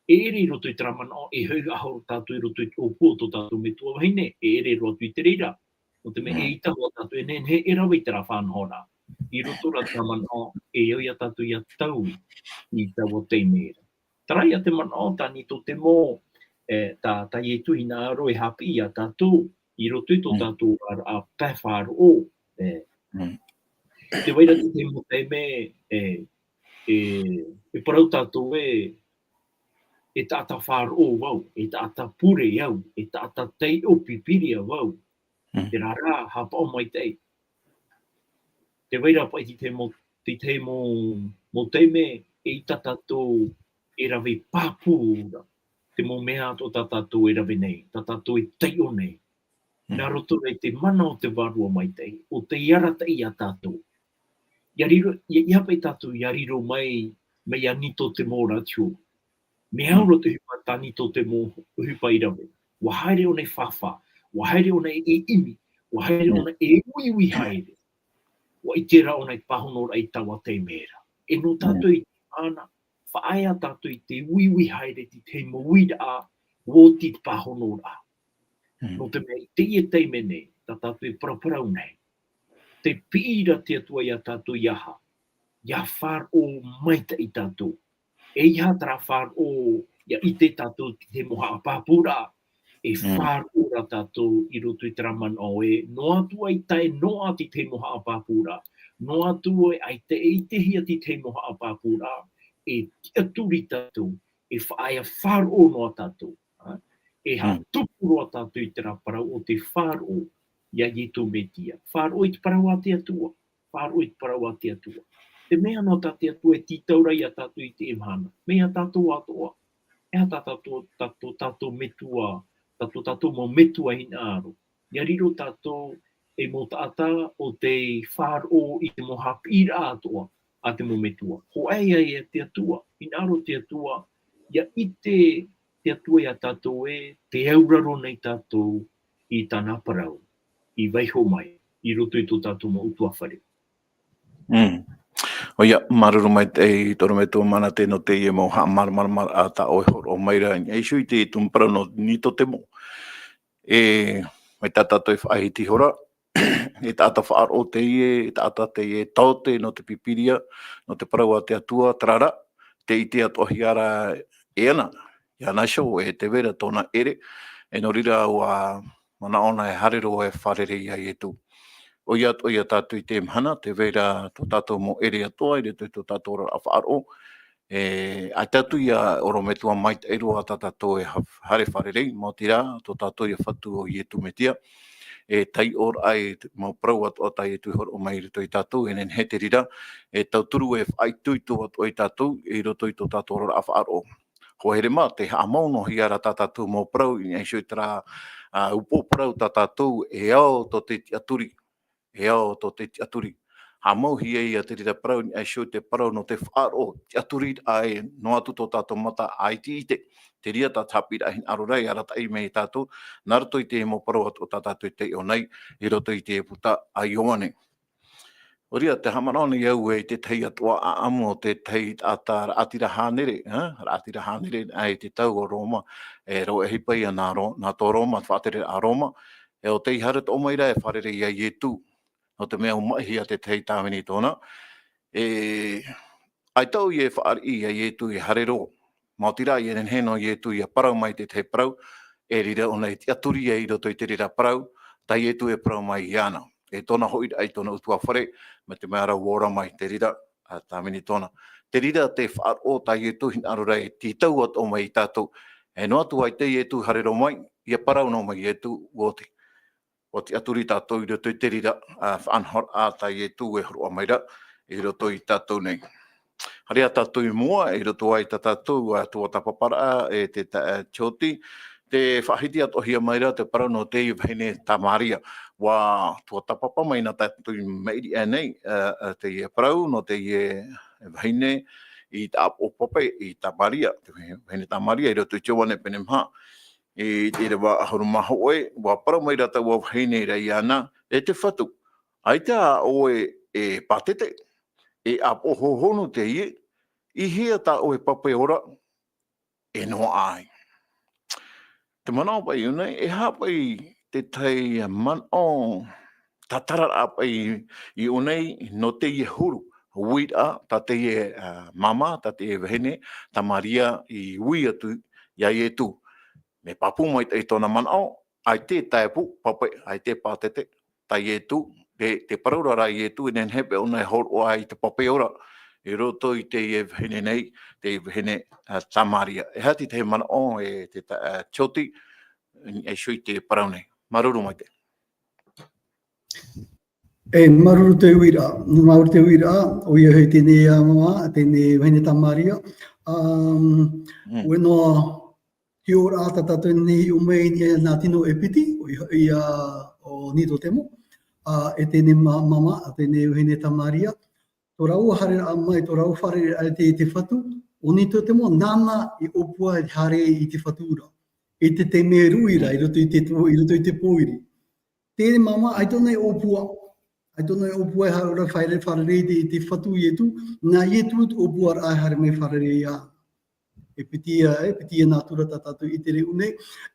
E ʻere i roto i terā manaʻo, e hoʻi faʻahou tātou i roto i te ʻōpū o tō tātou metua vahine, e ʻere roa atu i te reira. Nō te mea Mm. eʻita hoʻi tātou e nehenehe e rave i terā faʻanahoraʻa. I roto rā terā manaʻo, e au ia tātou ʻia taui i taua taime ra. Terā ia te manaʻo tā Nikotemo, e, tā, tā Ietu hinaʻaro e haʻapiʻi ia tātou, i roto i tō Mm. tātou oraraʻa pae faʻaroʻo, e. Mm. Tē vai ra te tahi mau taime, e, e, e parau tātou ē, e taʻata faʻaroʻo vau, e taʻata pure au, e taʻata taiʻo Pīpīria vau. Mm. Terā rā, haʻapaʻo maitaʻi. Tē vai ra paʻi te tahi mau, te tahi mau, mau taime, eʻita tātou e rave pāpū ra. Te mau mea atoʻa tā tātou e rave nei, tā tātou e taiʻo nei. Mm. Nā roto i te mana o te Vārua Maitaʻi, ʻo tei arataʻi ia tātou. ʻIa riro, ʻia, ʻia paʻi tātou, ʻia riro mai, mai ia Nikotemo rātou. Mea au Mm. roa te ʻohipa tā Nikotemo, ʻohipa i rave. ʻUa haere ʻōna e fāfā, ʻua haere ʻōna e, e ʻimi, ʻua haere Mm. ʻōna e uiui haere. ʻUa ʻite rā ʻōna i te pāhonoraʻa i taua taime ra. E nō Mm. tātou i te mana, faʻaea tātou i te uiui haere i te mau uiraʻa, ʻua oti te pāhonoraʻa. Mm. Nō te mea, i teie taime nei, tā tātou e paraparau nei. Tē piʻi ra te Atua ia tātou ʻia aha, ʻia faʻaroʻo maitaʻi tātou. ʻEiaha terā faʻaroʻo, ʻia ʻite tātou i te mau haʻapāpūraʻa, e Mm. faʻaroʻo ra tātou i roto i terā manaʻo ē, noa atu ʻaita e noaʻa i te mau haʻapāpūraʻa, noa atu ē ʻaita e ʻitehia i te mau haʻapāpūraʻa, e tiʻaturi tātou, e faʻaea faʻaroʻo noa tātou, ā? E Mm. haʻatupu roa tātou i terā parau o te faʻaroʻo ia Ietu Metia. Faʻaroʻo i te parau a te Atua. Faʻaroʻo i te parau a te Atua. Te mea noa tā te Atua e tītau ra ia tātou i teie mahana. Mea tātou atoʻa. E aha tā tātou, tātou, tātou metua, tātou, tātou mau metua hinaʻaro. ʻIa riro tātou ei mau taʻata ʻo tei faʻaroʻo i te mau haʻapiʻiraʻa atoʻa a te mau metua. Hōʻē ia e te Atua, hinaʻaro te Atua, ʻia ʻite te Atua ia tātou ē, tē auraro nei tātou i tāna parau, i vaiiho mai, i roto i tō tātou mau ʻutuāfare. Mm. ʻOia, māuruuru maitaʻi, e te ʻorometua Manate, nō teie mau haʻamāramarama tā ʻoe e hōroʻa mai ra, i niʻa iho i te tumu parau nō Nikotemo. E, mai tā tātou e faʻahiti ihora, e taʻata faʻaroʻo teie, e taʻata teie taote nō te Pīpīria, nō te parau a te Atua, terā rā, tē ʻite atoʻahia ra e ana, iāna iho, e tē vai ra tōna ʻere, e nō reira ʻua manaʻo ʻōna e haere roa e fārerei ia Ietu. ʻOia atoʻa ia tātou i teie mahana, tē vai ra tō tātou mau ʻere atoʻa, i roto i tō tātou oraraʻa faʻaroʻo, e, ʻaita atu ia ʻorometua maitaʻi roa tā tātou e ha-, haere fārerei, maoti rā, tō tātou ia Fatu ʻo Ietu Metia, e taiʻo ra i te mau parau atoʻa tā Ietu i hōroʻa mai i roto ia tātou, e nehenehe te reira, e tauturu e faʻaitoito atoʻa ia tātou, i roto i tō tātou oraraʻa faʻaroʻo. Hoa here mā, tē haʻamau noa hia ra tā tātou mau parau, i niʻa iho i terā, ā, upoʻo parau tā tātou, e ao tō te tiʻaturi, e ao tō te tiʻaturi. Haʻamau hia ia te reira parau, i niʻa iho i te parau nō te faʻaroʻo, tiʻaturi, ʻae, noa atu tō tātou mata, ʻaita i ʻite. Te reira tā te haʻapiʻiraʻa hinaʻaro ra e arataʻi mai ia tātou, nā roto i te mau parau atoʻa tā tātou e taiʻo nei, i roto i te puta a Ioane. ʻOia, tē haʻamanaʻo nei au i te tahi atu ā ʻāʻamu o te tahi taʻata raʻatira hānere, ā, raʻatira hānere, ā, i te tau o Roma, e rave ʻohipa ia nā Ro-, nā tō Roma, te faʻatereraʻa a Roma, e ʻo tei haere atoʻa mai ra e fārerei ia Ietu, nō te mea ʻua maʻihia te tahi tāvini tōna, e, ʻaita ʻoia e fāriʻi ia Ietu e haere roa. Maoti rā ʻia nehenehe nō Ietu ʻia parau mai te tahi parau, e reira ʻōna e tiʻaturi ai i roto i te reira parau, tā Ietu e parau mai iāna. E tōna hoʻiraʻa i tōna ʻutuāfare, mai te mea ra ʻua ora mai te reira, ā, tāvini tōna. Te reira te faʻaroʻo tā Ietu hinaʻaro ra e tītau atoʻa mai ia tātou. E noa atu ā ʻaita Ietu e haere roa mai, ʻia parau noa mai Ietu, ʻua oti. ʻUa tiʻaturi tātou i roto i te reira, ā, faʻanahoraʻa tā Ietu e hōroʻa mai ra, i roto ia tātou nei. Haere ā tātou i mua, i roto aʻe i tā tātou, ā, tuatāpaparaʻa, e te ta-, ā, Tioti, tē faʻahiti atoʻahia mai ra te parau nō teie vahine Tamaria. ʻUa tuatāpapa mai na tātou i maʻiri aʻe nei, ā, ā, teie parau nō teie vahine i tāʻapoʻo pape i Tamaria, te vahine Tamaria i roto i Ioane pene maha. I te ʻīrava ʻahuru mā hōʻē, ʻua parau mai ra taua vahine ra iāna, e te Fatu, ʻaita ʻoe e pātete, e ʻāpoʻo hōhonu teie, i hea tā ʻoe pape ora e noaʻa ai. Te manaʻo paʻi i ʻō nei, e aha paʻi te tahi manaʻo tātararaʻa paʻi i ʻō nei nō teie huru, uiraʻa, tā teie, ā, māmā, tā teie vahine, Tamaria i ui atu ia Ietu. Mea pāpū maitaʻi tōna manaʻo, ʻaita e tāʻapoʻo pape, ʻaita e pātete, tā Ietu, te, te parau ra a Ietu, e nehenehe paʻi ʻōna e hōroʻa i te pape ora, i roto i teie vahine nei, teie vahine, ā, Tamaria. E aha te tahi manaʻo, e te ta-, ā, Tioti, e iho i te parau nei. Māuruuru maitaʻi. E, māuruuru te uiraʻa, māuruuru te uiraʻa, ʻoia hoʻi teie, ā, māmā, teie vahine Tamaria. Um, Mm. ʻUa noa, hiʻoraʻa tā tātou nei i ʻō mai i nā tino e piti, ʻoia hoʻi ā ʻo Nikotemo, ā, e teie mā-, māmā, teie vahine Tamaria. Tō rāua haereraʻa mai, tō rāua fārereiraʻa i te, te Fatu, ʻo Nikotemo, nāna i ʻōpua i haere i te Fatu ra. I te taime ruʻi ra, i roto i te tō-, i roto i te pōiri. Teie māmā, ʻaita ʻōna e ʻōpua. ʻAita ʻōna e ʻōpua e haere ra fāre-, fārerei i te, te Fatu Ietu, nā Ietu te ʻōpuaraʻa e haere mai fārerei ia. E piti ā, e piti ā nā tura tā tātou i te reira nei.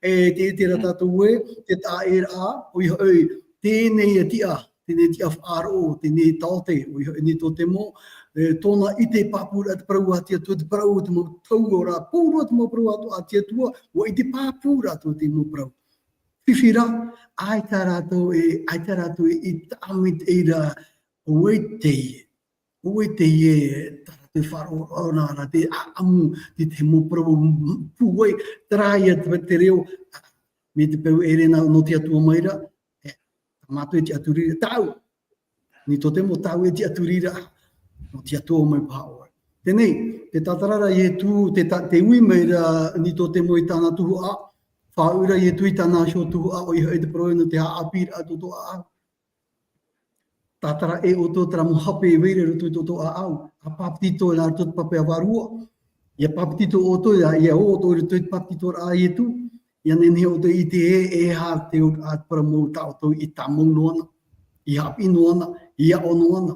E te, te ra Mm. tātou e, te taʻeraʻa, ʻoia hoʻi, teie tiʻa, teie tiʻa faʻaroʻo, teie taote, ʻoia hoʻi Nikotemo, e, tōna ʻite pāpūraʻa te parau a te Atua, te parau o te mau tau ora, pauroa te mau parau atoʻa a te Atua, ʻua ʻite pāpū rātou te mau parau. Fifi rā, ʻaita rātou e, ʻaita rātou e, i tāmau i te reira, ʻo vai teie, ʻo vai teie, tā rātou e faʻaroʻo ra, te ʻāʻamu, te, te mau parau pūai, terā ia te, te reo, mai te peu ʻere nā, nō te Atua mai ra, e, tā mātou e tiʻaturi ra, tāʻu, Nikotemo, tāʻu e tiʻaturi ra, nō te Atua mai paha ʻoe. Teie, te tātara ra a Ietu, te ta-, te ui mai ra Nikotemo i tāna tuhaʻa, faʻaʻite ra Ietu i tāna iho tuhaʻa, ʻoia hoʻi te parau nō te haʻapiʻiraʻa tō tō ʻāʻau. Tātara e ʻoutou terā mau hape e vai ra i roto i tō tō ʻāʻau, ʻa pāpetito i roto i te pape a vārua, ʻia pāpetito ʻoutou, ʻia, ʻia ō ʻoutou i roto i te pāpetitoraʻa a Ietu, ʻia nehenehe ʻoutou e ʻite ē, e aha te auraʻa, te parau mau tā ʻoutou i tāmau noa na, i haʻapiʻi noa na, i aʻo noa na.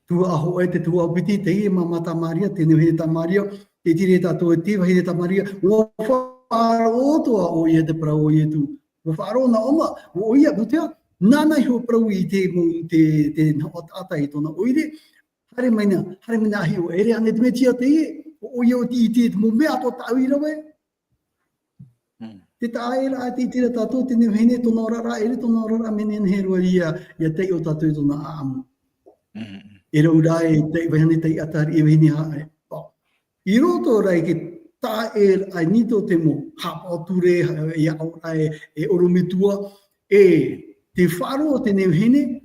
Tuhaʻa hōʻē, te tuhaʻa piti, teie māmā Tamaria, teie vahine Tamaria, tē ʻite ra tātou ē te vahine Tamaria, ʻua faʻaroʻo atoʻa ʻoia i te parau o Ietu. ʻUa faʻaroʻo na ʻōna, ʻoia, nō te aha, nāna iho e parau i te mau, te, te noho taʻata i tōna ʻoire, haere mai na, haere mai na hiʻo, ʻeʻere ānei te Mesia teie, ʻo, ʻoia ʻo tei ʻite i te mau mea atoʻa tāʻu i rave. Mm. Te taʻa ʻē ra, tē ʻite ra tātou, teie vahine, tōna oraraʻa, ʻeʻere tōna oraraʻa mea nehenehe roa ïa, ʻia taiʻo tātou i tōna ʻāʻamu. Mm, mm. E rau rā e tai-, vahine taiʻata riʻi, e vahine haʻa, e, ʻo. I roto rā i te taʻa ʻē ra a Nikotemo, haʻapaʻo ture, ha-, e aʻo ra e, e ʻorometua, e te faʻaroʻo o teie vahine,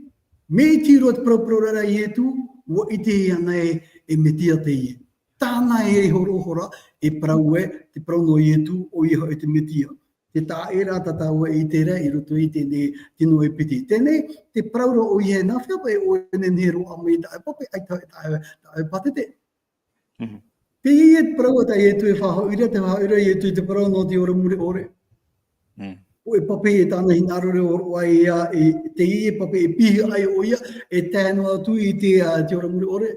mai te reira te parauparauraʻa a Ietu, ʻua ʻite iāna ē, e Mesia teie. Tāna e horohora, e parau ē, te parau nō Ietu, ʻoia hoʻi te Mesia. Te taʻa ʻē ra tā tāua e ʻite ra i roto i teie tino e piti. Teie, te parau ra ʻoia, nā hea paʻi ʻoe e nehenehe roa mai tāʻu e pape, ʻaita, ʻaita, ʻaita e pātete. Mhm. Teie ia te parau tā Ietu e faʻahoʻi ra, tē faʻahoʻi ra Ietu i te parau nō te ora mure ʻore. Mm. e pape e tāna hinaʻaro ra e hōroʻa ia, e, teie pape e pihaʻi ai ʻoia, e tae noa atu i te, ā, te ora mure ʻore.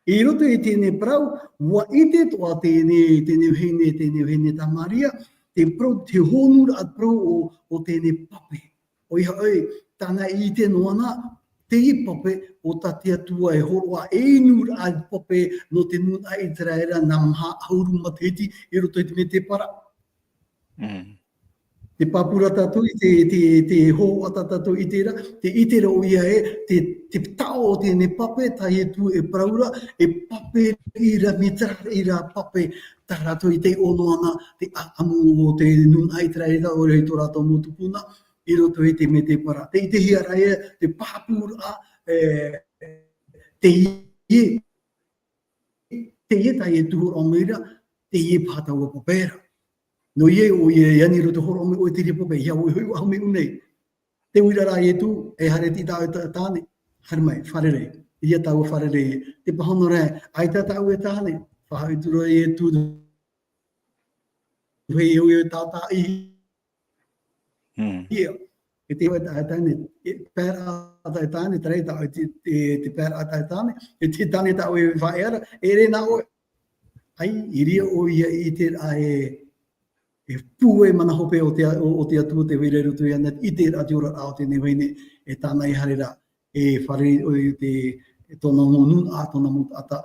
I roto i teie parau, ʻua ʻite atoʻa teie, teie vahine, teie vahine Tamaria, te parau, te hōnuraʻa parau o, o teie pape. ʻOia hoʻi, tāna i ʻite noa na, teie pape o tā te Atua e hōroʻa, e inu ra pape nō te nūnaʻa ʻĪteraʻera nā maha ʻahuru matahiti i roto i te mētēpara. Mm. Te pāpū ra tātou i te, te, te hōhoʻa tā tātou i ʻite ra, te ʻite ra ʻoia ē, te, te taʻo o teie pape tā Ietu e parau ra, e pape i ra, mea terā i ra pape, tā rātou i taiʻo noa na, te ʻāʻamu o te nūnaʻa ʻĪteraʻera, ʻoia hoʻi tō rātou mau tupuna, i roto i te mētēpara. Te ʻitehia ra ē, te pāpū ra, e, teie, teie tā Ietu hōroʻa mai ra, teie paha taua pape ra. Nō ʻoia, ʻoia, e ani roto hōroʻa mai ʻoe i teie pape, ʻeiaha ʻoe hoʻi ʻua haʻamau nei. Te uira ra Ietu, e haere atu i tāʻu e ta-, tāne, haere mai, fārerei. ʻEia taua fārerei, te pāhono ra, ʻaita tāʻu e tāne, faʻahoʻi atu ra Ietu, hei, hei, hei, tā, tā, i, Mm. ia. E te, e tā, e tāne, e, pae ra tā, e tāne, terā i tā, e te, e te pae ra tā, e tāne, e te tāne tāʻu e faʻaea ra, e ʻere nā ʻoe. ʻAi, i reira ʻoia i ʻite ra e, e pūai mana hope o te, o, o te Atua te vai ra i roto iāna, i ʻite ra te oraraʻa o teie vahine, e tāna e haere ra, e fārerei ʻoia i te, e tōna mau nūnaʻa, tōna mau taʻata,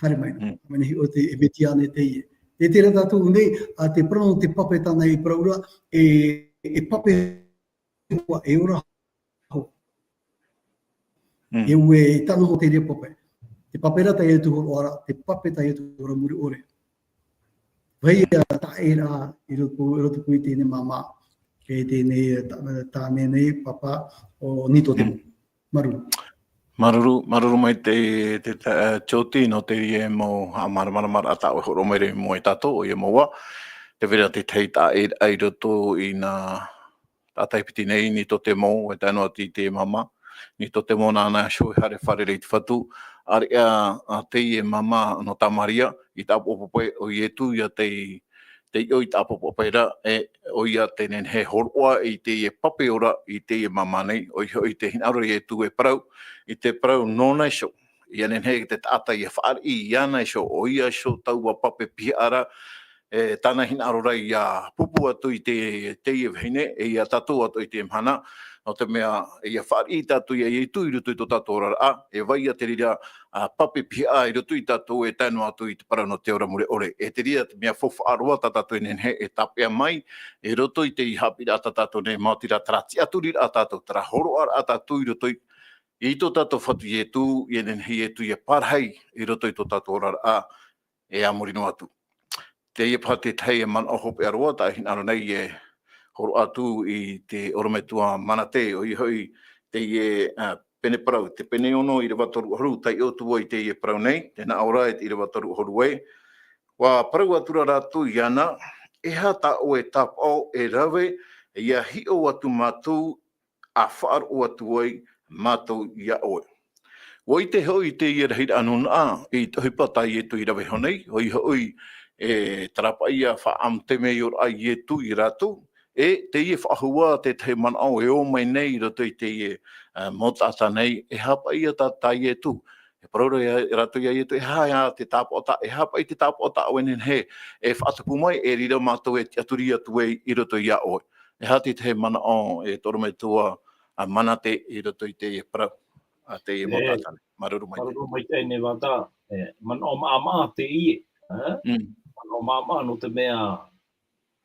haere mai. Mm. Mai nei ʻoe te, e Metia nei teie. E terā tātou nei, ā, te parau, te pape tāna i parau ra, e, e pape hua, e ora hau. Mm. E ʻua, e tano hoʻi teie pape. Te pape ra tā Ietu hōroʻa ra, te pape tā Ietu ora mure ʻore. Vai ā taʻa ra, i roto, i roto pū i teie māmā, e teie tā, tāne nei, pāpā, o Nitodemo. Mm. Māuruuru. Māuruuru, māuruuru maitaʻi te, te, ā, Tioti nō teie mau haʻamāramaramaraʻa tā ʻoe e hōroʻa mai ra i mua ia tātou, ʻoia mau ā, te vai ra te tahi taʻa i roto i nā taʻata piti nei, Nitodemo, e tae noa atu i te māmā, Nitodemo nāna iho e haere fārerei i te Fatu, ʻāreʻa, ā, teie māmā nō Tamaria, i tāʻapaʻo pape ʻo Ietu ia tei, tei ʻō i tāʻapaʻo pape ra, e, ʻoia tē nehenehe e hōroʻa i teie pape ora i teie māmā nei, ʻoia hoʻi te hinaʻaro ra Ietu e parau, i te parau nōna iho, ʻia nehenehe te taʻata ʻia fāriʻi iāna iho, ʻoia iho taua pape pihaʻa ra, e, tāna hinaʻaro ra ʻia pupu atu i te, teie vahine, e ʻia tātou atoʻa i teie mahana, nō te mea, ʻia fāriʻi tātou ia Ietu i roto i tō tātou oraraʻa, e vai ā te reira, ā, pape pihaʻa i roto ia tātou e tae noa atu i te parau nō te ora mure ʻore. E te reira te mea faufaʻa roa tā tātou e nehenehe e tāpeʻa mai, i roto i te haʻapiʻiraʻa tā tātou nei, maoti rā terā tiʻaturiraʻa tātou, terā hōroʻaraʻa tātou i roto i, i tō tātou Fatu Ietu, ʻia nehenehe Ietu ʻia parahi i roto i tō tātou oraraʻa, e a muri noa atu. Teie paha te tahi e manaʻo hopeʻa roa, tā e hinaʻaro nei e hōroʻa atu i te ʻorometua Manate, ʻoia hoʻi teie, ā, pene parau, te pene ono ʻīrava toru ʻahuru, taiʻo atu vau i teie parau nei, tē nā ʻō ra e te ʻīrava toru ʻahuru ē, ʻua parau atu ra rātou iāna, e aha tā ʻoe tāpaʻo e rave, ʻia hiʻo atu mātou, ʻa faʻaroʻo atu ai mātou ia ʻoe. ʻUa ʻite hoʻi i teie rahiraʻa nūnaʻa, i te ʻohipa tā Ietu i rave iho nei, ʻoia hoʻi, e, terā paʻi ā faʻaʻamu temeioraʻa a Ietu ia rātou, e, teie faʻahou ā te tahi manaʻo e ō mai nei i roto i teie, ā, mau taʻata nei, e aha paʻi ā tā, tā Ietu. E parau ra ia, rātou ia Ietu, e aha ā te tāpaʻo tā, e aha paʻi te tāpaʻo tā ʻoe e nehenehe, e faʻatupu mai, e reira mātou e tiʻaturi atu ai i roto ia ʻoe. E aha te tahi manaʻo e tō ʻorometua a Manate i roto i teie parau, a teie mau taʻata nei. Māuruuru maitaʻi. Māuruuru maitaʻi nei Vata, e, manaʻo maʻamaʻa teie, ā? Mm. Manaʻo maʻamaʻa nō te mea,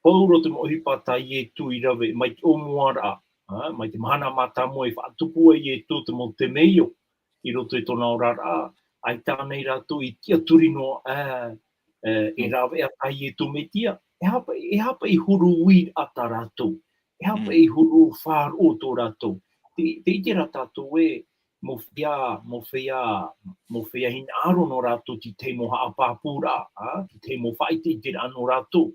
pauroa te mau ʻohipa tā Ietu i rave, mai te ʻōmuaraʻa, ā? Mai te mahana mātāmua i faʻatupu ai Ietu te mau temeio i roto i tōna oraraʻa, ʻaita ānei rātou i tiʻaturi noa, ā, e, e rāveʻa tā Ietu Metia, e aha paʻi, e aha paʻi huru uiraʻa tā rātou, e aha paʻi huru faʻaroʻo tō rātou. Te, te ʻite ra tātou ē, mau feiā, mau feiā, mau feiā hinaʻaro nō rātou te tahi mau haʻapāpūraʻa, ā, te tahi mau faʻaʻiteʻiteraʻa nō rātou.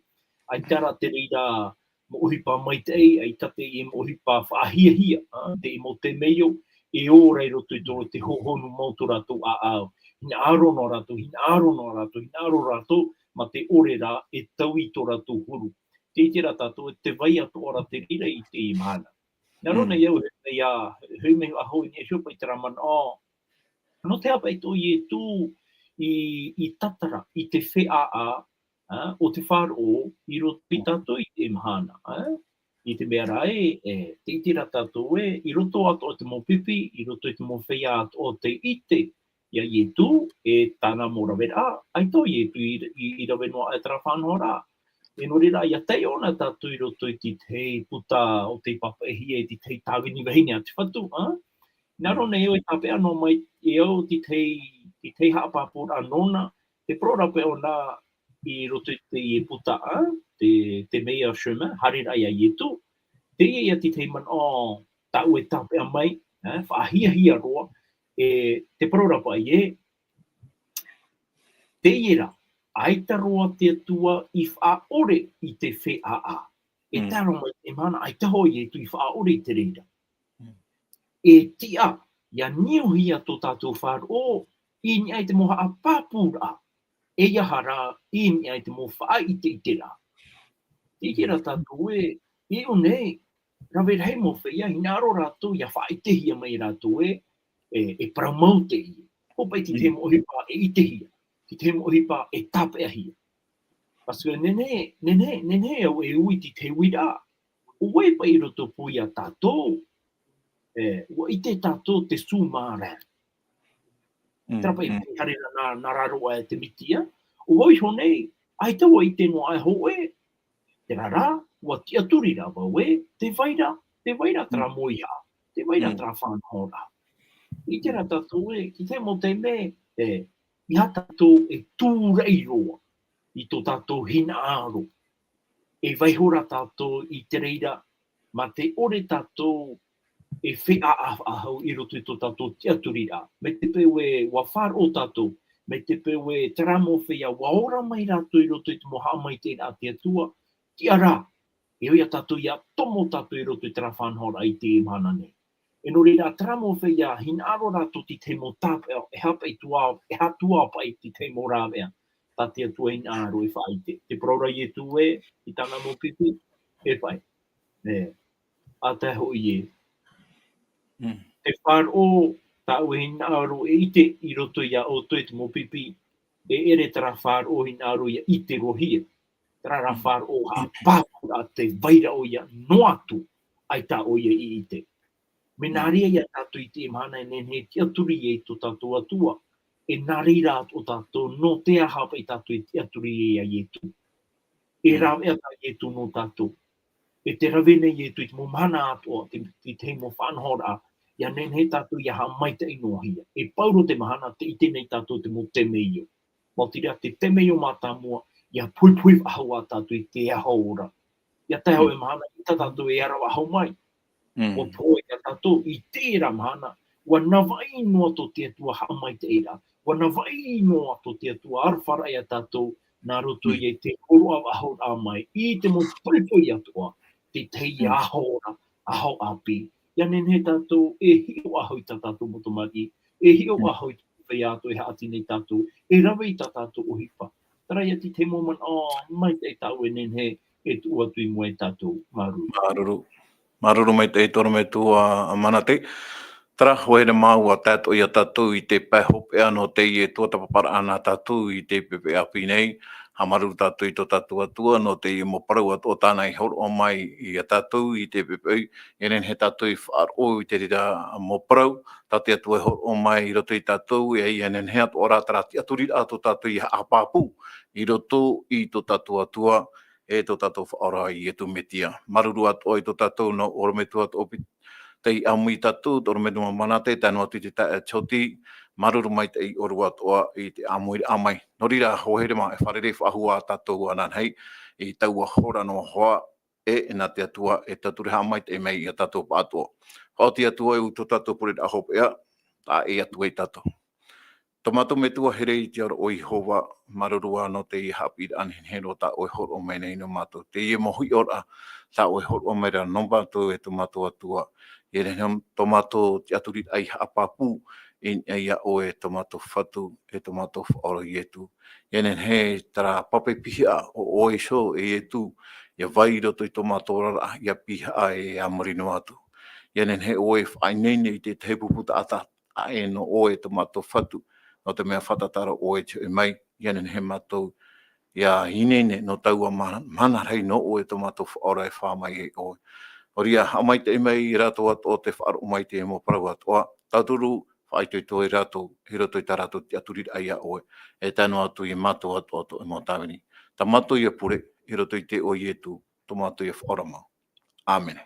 ʻAita rā te reira mau ʻohipa maitaʻi, ʻaita teie mau ʻohipa faʻahiahia, ā, teie mau temeio, e ora i roto i tō te hōhonu mau tō rātou ʻāʻau. Hinaʻaro noa rātou, hinaʻaro noa rātou, hinaʻaro rātou, mā te ʻore rā e taui tō rātou huru. Tē ʻite ra tātou e te vai atoʻa ra te reira i teie mahana. Nā roto nei au, e, ia, hui mai faʻahou i niʻa iho paʻi terā manaʻo. Nō te aha paʻi tō Ietu i, i tatara, i te feiā, ā, o te faʻaroʻo, i roto ia tātou i teie mahana, ā? I te mea rā ē, e, tē ʻite ra tātou ē, i roto atoʻa te mau pipi, i roto i te mau feiā atoʻa tē ʻite ia Ietu, e tāna mau raveraʻa, ʻaita ʻo Ietu i, i, i rave noa aʻe terā faʻanahoraʻa. E nō reira, ʻia taiʻo na tātou i roto i te tahi puta o tei pāpaʻihia e te tahi tāvini vahine a te Fatu, ā? Nā roto nei au e tāpeʻa noa mai e au te tahi, te tahi haʻapāpūraʻa nōna, te parau ra paʻi ʻōna i roto i teie puta, ā, te, te meilleur chemin, haereraʻa ia Ietu. Teie ia te tahi manaʻo tāʻu e tāpeʻa mai, ā, faʻahiahia roa, e te parau ra paʻi ē, teie rā, ʻaita roa te Atua i faʻaʻore i te feiā. E tae roa mai i teie mahana, ʻaita hoʻi Ietu i faʻaʻore i te reira. E tiʻa, ʻia niuhia tō tātou faʻaroʻo, i niʻa i te mau haʻapāpūraʻa, e ʻia haere i niʻa i te mau faʻaʻiteʻiteraʻa. Tē ʻite ra tātou ē, i ʻō nei, rave rahi mau feiā, hinaʻaro rātou ʻia faʻaʻitehia mai rātou ē, e, e parau mau teie. ʻO paʻi te tahi mau ʻohipa e ʻitehia, te tahi mau ʻohipa e tāpeʻahia. Parce que nehenehe, nehenehe, nehenehe au e ui i te tahi uiraʻa. ʻO vai paʻi i rotopū ia tātou, e, ʻua ʻite tātou te sous-marin. Terā paʻi, paʻi haere ra nā, nā raro aʻe te mitia. ʻO vau iho nei, ʻaita ʻua ʻite noa aʻe hōʻē, terā rā, ʻua tiʻaturi ra vau ē, tē vai ra, tē vai ra terā mōiha, tē vai ra terā faʻanahoraʻa. ʻIte ra tātou ē, i te mau taime, e, ʻeiaha tātou e tūraʻi roa i tō tātou hinaʻaro. E vaiiho ra tātou i te reira, mā te ʻore tātou e feiā faʻahou i roto i tō tātou tiʻaturiraʻa. Mai te peu ē ʻua faʻaroʻo tātou, mai te peu ē terā mau feiā ʻua ora mai rātou i roto i te mau haʻamaitaʻiraʻa a te Atua, tiʻa rā, e ʻoia tātou ʻia tomo tātou i roto i terā faʻanahoraʻa i teie mahana nei. E nō reira, terā mau feiā, hinaʻaro rātou te tahi mau tāpeʻa, e aha paʻi atu ā, e aha atu ā paʻi te tahi mau rāveʻa tā te Atua hinaʻaro e faʻaʻite. Te parau ra Ietu ē, i tāna mau pipi, e paʻi. E, ʻa tae hoʻi ē. Te faʻaroʻo, tāʻu e hinaʻaro e ʻite i roto ia ʻoutou i te mau pipi, e ʻere terā faʻaroʻo hinaʻaro ʻia ʻite roa hia. Terā rā faʻaroʻo haʻapāpūraʻa tē vai ra ʻoia noa atu, ʻaita ʻoia i ʻite. Mea nā reira ia tātou i teie mahana e nehenehe e tiʻaturi ai tō tātou Atua. E nā reira atoʻa tātou, nō te aha paʻi tātou e tiʻaturi ai ia Ietu. E rāveʻa tā Ietu nō tātou. E tē rave nei Ietu i te mau mahana atoʻa, te, te tahi mau faʻanahoraʻa, ʻia nehenehe tātou ʻia haʻamaitaʻi noa hia. E pauroa te mahana, tē ʻite nei tātou te mau temeio. Maoti rā te temeio mātāmua, ʻia poʻipoʻi faʻahou ā tātou i te aho ora. ʻIa tae hoʻi mahana, ʻaita tātou e ara faʻahou mai. ʻUa pohe ia tātou, i terā mahana, ʻua navaʻi noa tō te Atua haʻamaitaʻiraʻa, ʻua navaʻi noa tō te Atua arafaraʻa ia tātou, nā roto ia i te hōroʻa faʻahou mai, i te mau poʻipoʻi atoʻa, te tahi aho ora, aho ʻāpī. ʻIa nehenehe tātou e hiʻo faʻahou i tā tātou mau tamariʻi, e hiʻo faʻahou i te feiā atoʻa e haʻati nei tātou, e rave i tā tātou ʻohipa. Terā ia te tahi mau manaʻo maitaʻi tāʻu e nehenehe e tuʻu atu i mua ia tātou. Māuruuru. Māuruuru. Māuruuru maitaʻi tō ʻorometua Manate. Terā, ʻua haere mai, ʻua tae atoʻa ia tātou i te pae hopeʻa nō teie tuatāpaparaʻa nā tātou i teie poʻipoʻi ʻāpī nei. Haʻamāuruuru tātou i tō tātou Atua nō teie mau parau atoʻa tāna i hōroʻa mai ia tātou i teie poʻipoʻi. ʻIa nehenehe tātou e faʻaroʻo i te reira mau parau tā te Atua e hōroʻa mai i roto ia tātou, e ʻia nehenehe atoʻa rā terā tiʻaturiraʻa tō tātou ʻia haʻapāpū i roto i tō tātou Atua, e tō tātou Faʻaora Ietu Metia. Māuruuru atoʻa i tō tātou nā ʻorometua Toʻopi-, tei ʻāmui ia tātou, tō ʻorometua Manate, tae noa atu i te taeaʻe Tioti, māuruuru maitaʻi ʻōrua atoʻa i te ʻāmuiraʻa mai. Nō reira, ʻua haere mai, e fārerei faʻahou ā tātou ananahi, i taua hora noa hoʻi, e, nā te Atua e tiʻaturi haʻamaitaʻi mai ia tātou pāʻatoʻa. Faʻaoti atu ai i tō tātou pureraʻa hopeʻa, ʻa ʻē atu ai tātou. Tō mātou Metua here i te ao ra ʻo Iehova, māuruuru ā nō teie haʻapiʻiraʻa nehenehe roa tā ʻoe e hōroʻa mai nei nō mātou. Teie mau hiʻoraʻa tā ʻoe e hōroʻa mai ra nō mātou e tō mātou Atua. ʻIa nehenehe tō mātou tiʻaturiraʻa e haʻapāpū i niʻa ia ʻoe tō mātou Fatu, e tō mātou Faʻaora Ietu. ʻIa nehenehe terā pape pihaʻa o ʻoe iho e Ietu, ia vai i roto i tō mātou oraraʻa, ia pihaʻa e a muri noa atu. Ia nehenehe ʻoe e faʻaineine i te tahi pupu taʻata, ʻaʻe nō ʻoe tō mātou Fatu, nō te mea faʻatataro ʻoe te hoʻi mai, ia nehenehe mātou, ia ineine nō taua ma-, mahana rahi nō ʻoe tō mātou Faʻaora e fā mai ai ʻoe. ʻOia, haʻamaitaʻi mai ia rātou atoʻa te faʻaroʻo mai te mau parau atoʻa, tauturu, faʻaitoito ia rātou, i roto i tā rātou tiʻaturiraʻa ia ʻoe, e tae noa atu ia mātou atoʻa tō ʻoe mau tāvini. Tā mātou ia pure, i roto i te iʻoa o Ietu, tō mātou ia Faʻaora mau. ʻĀmene.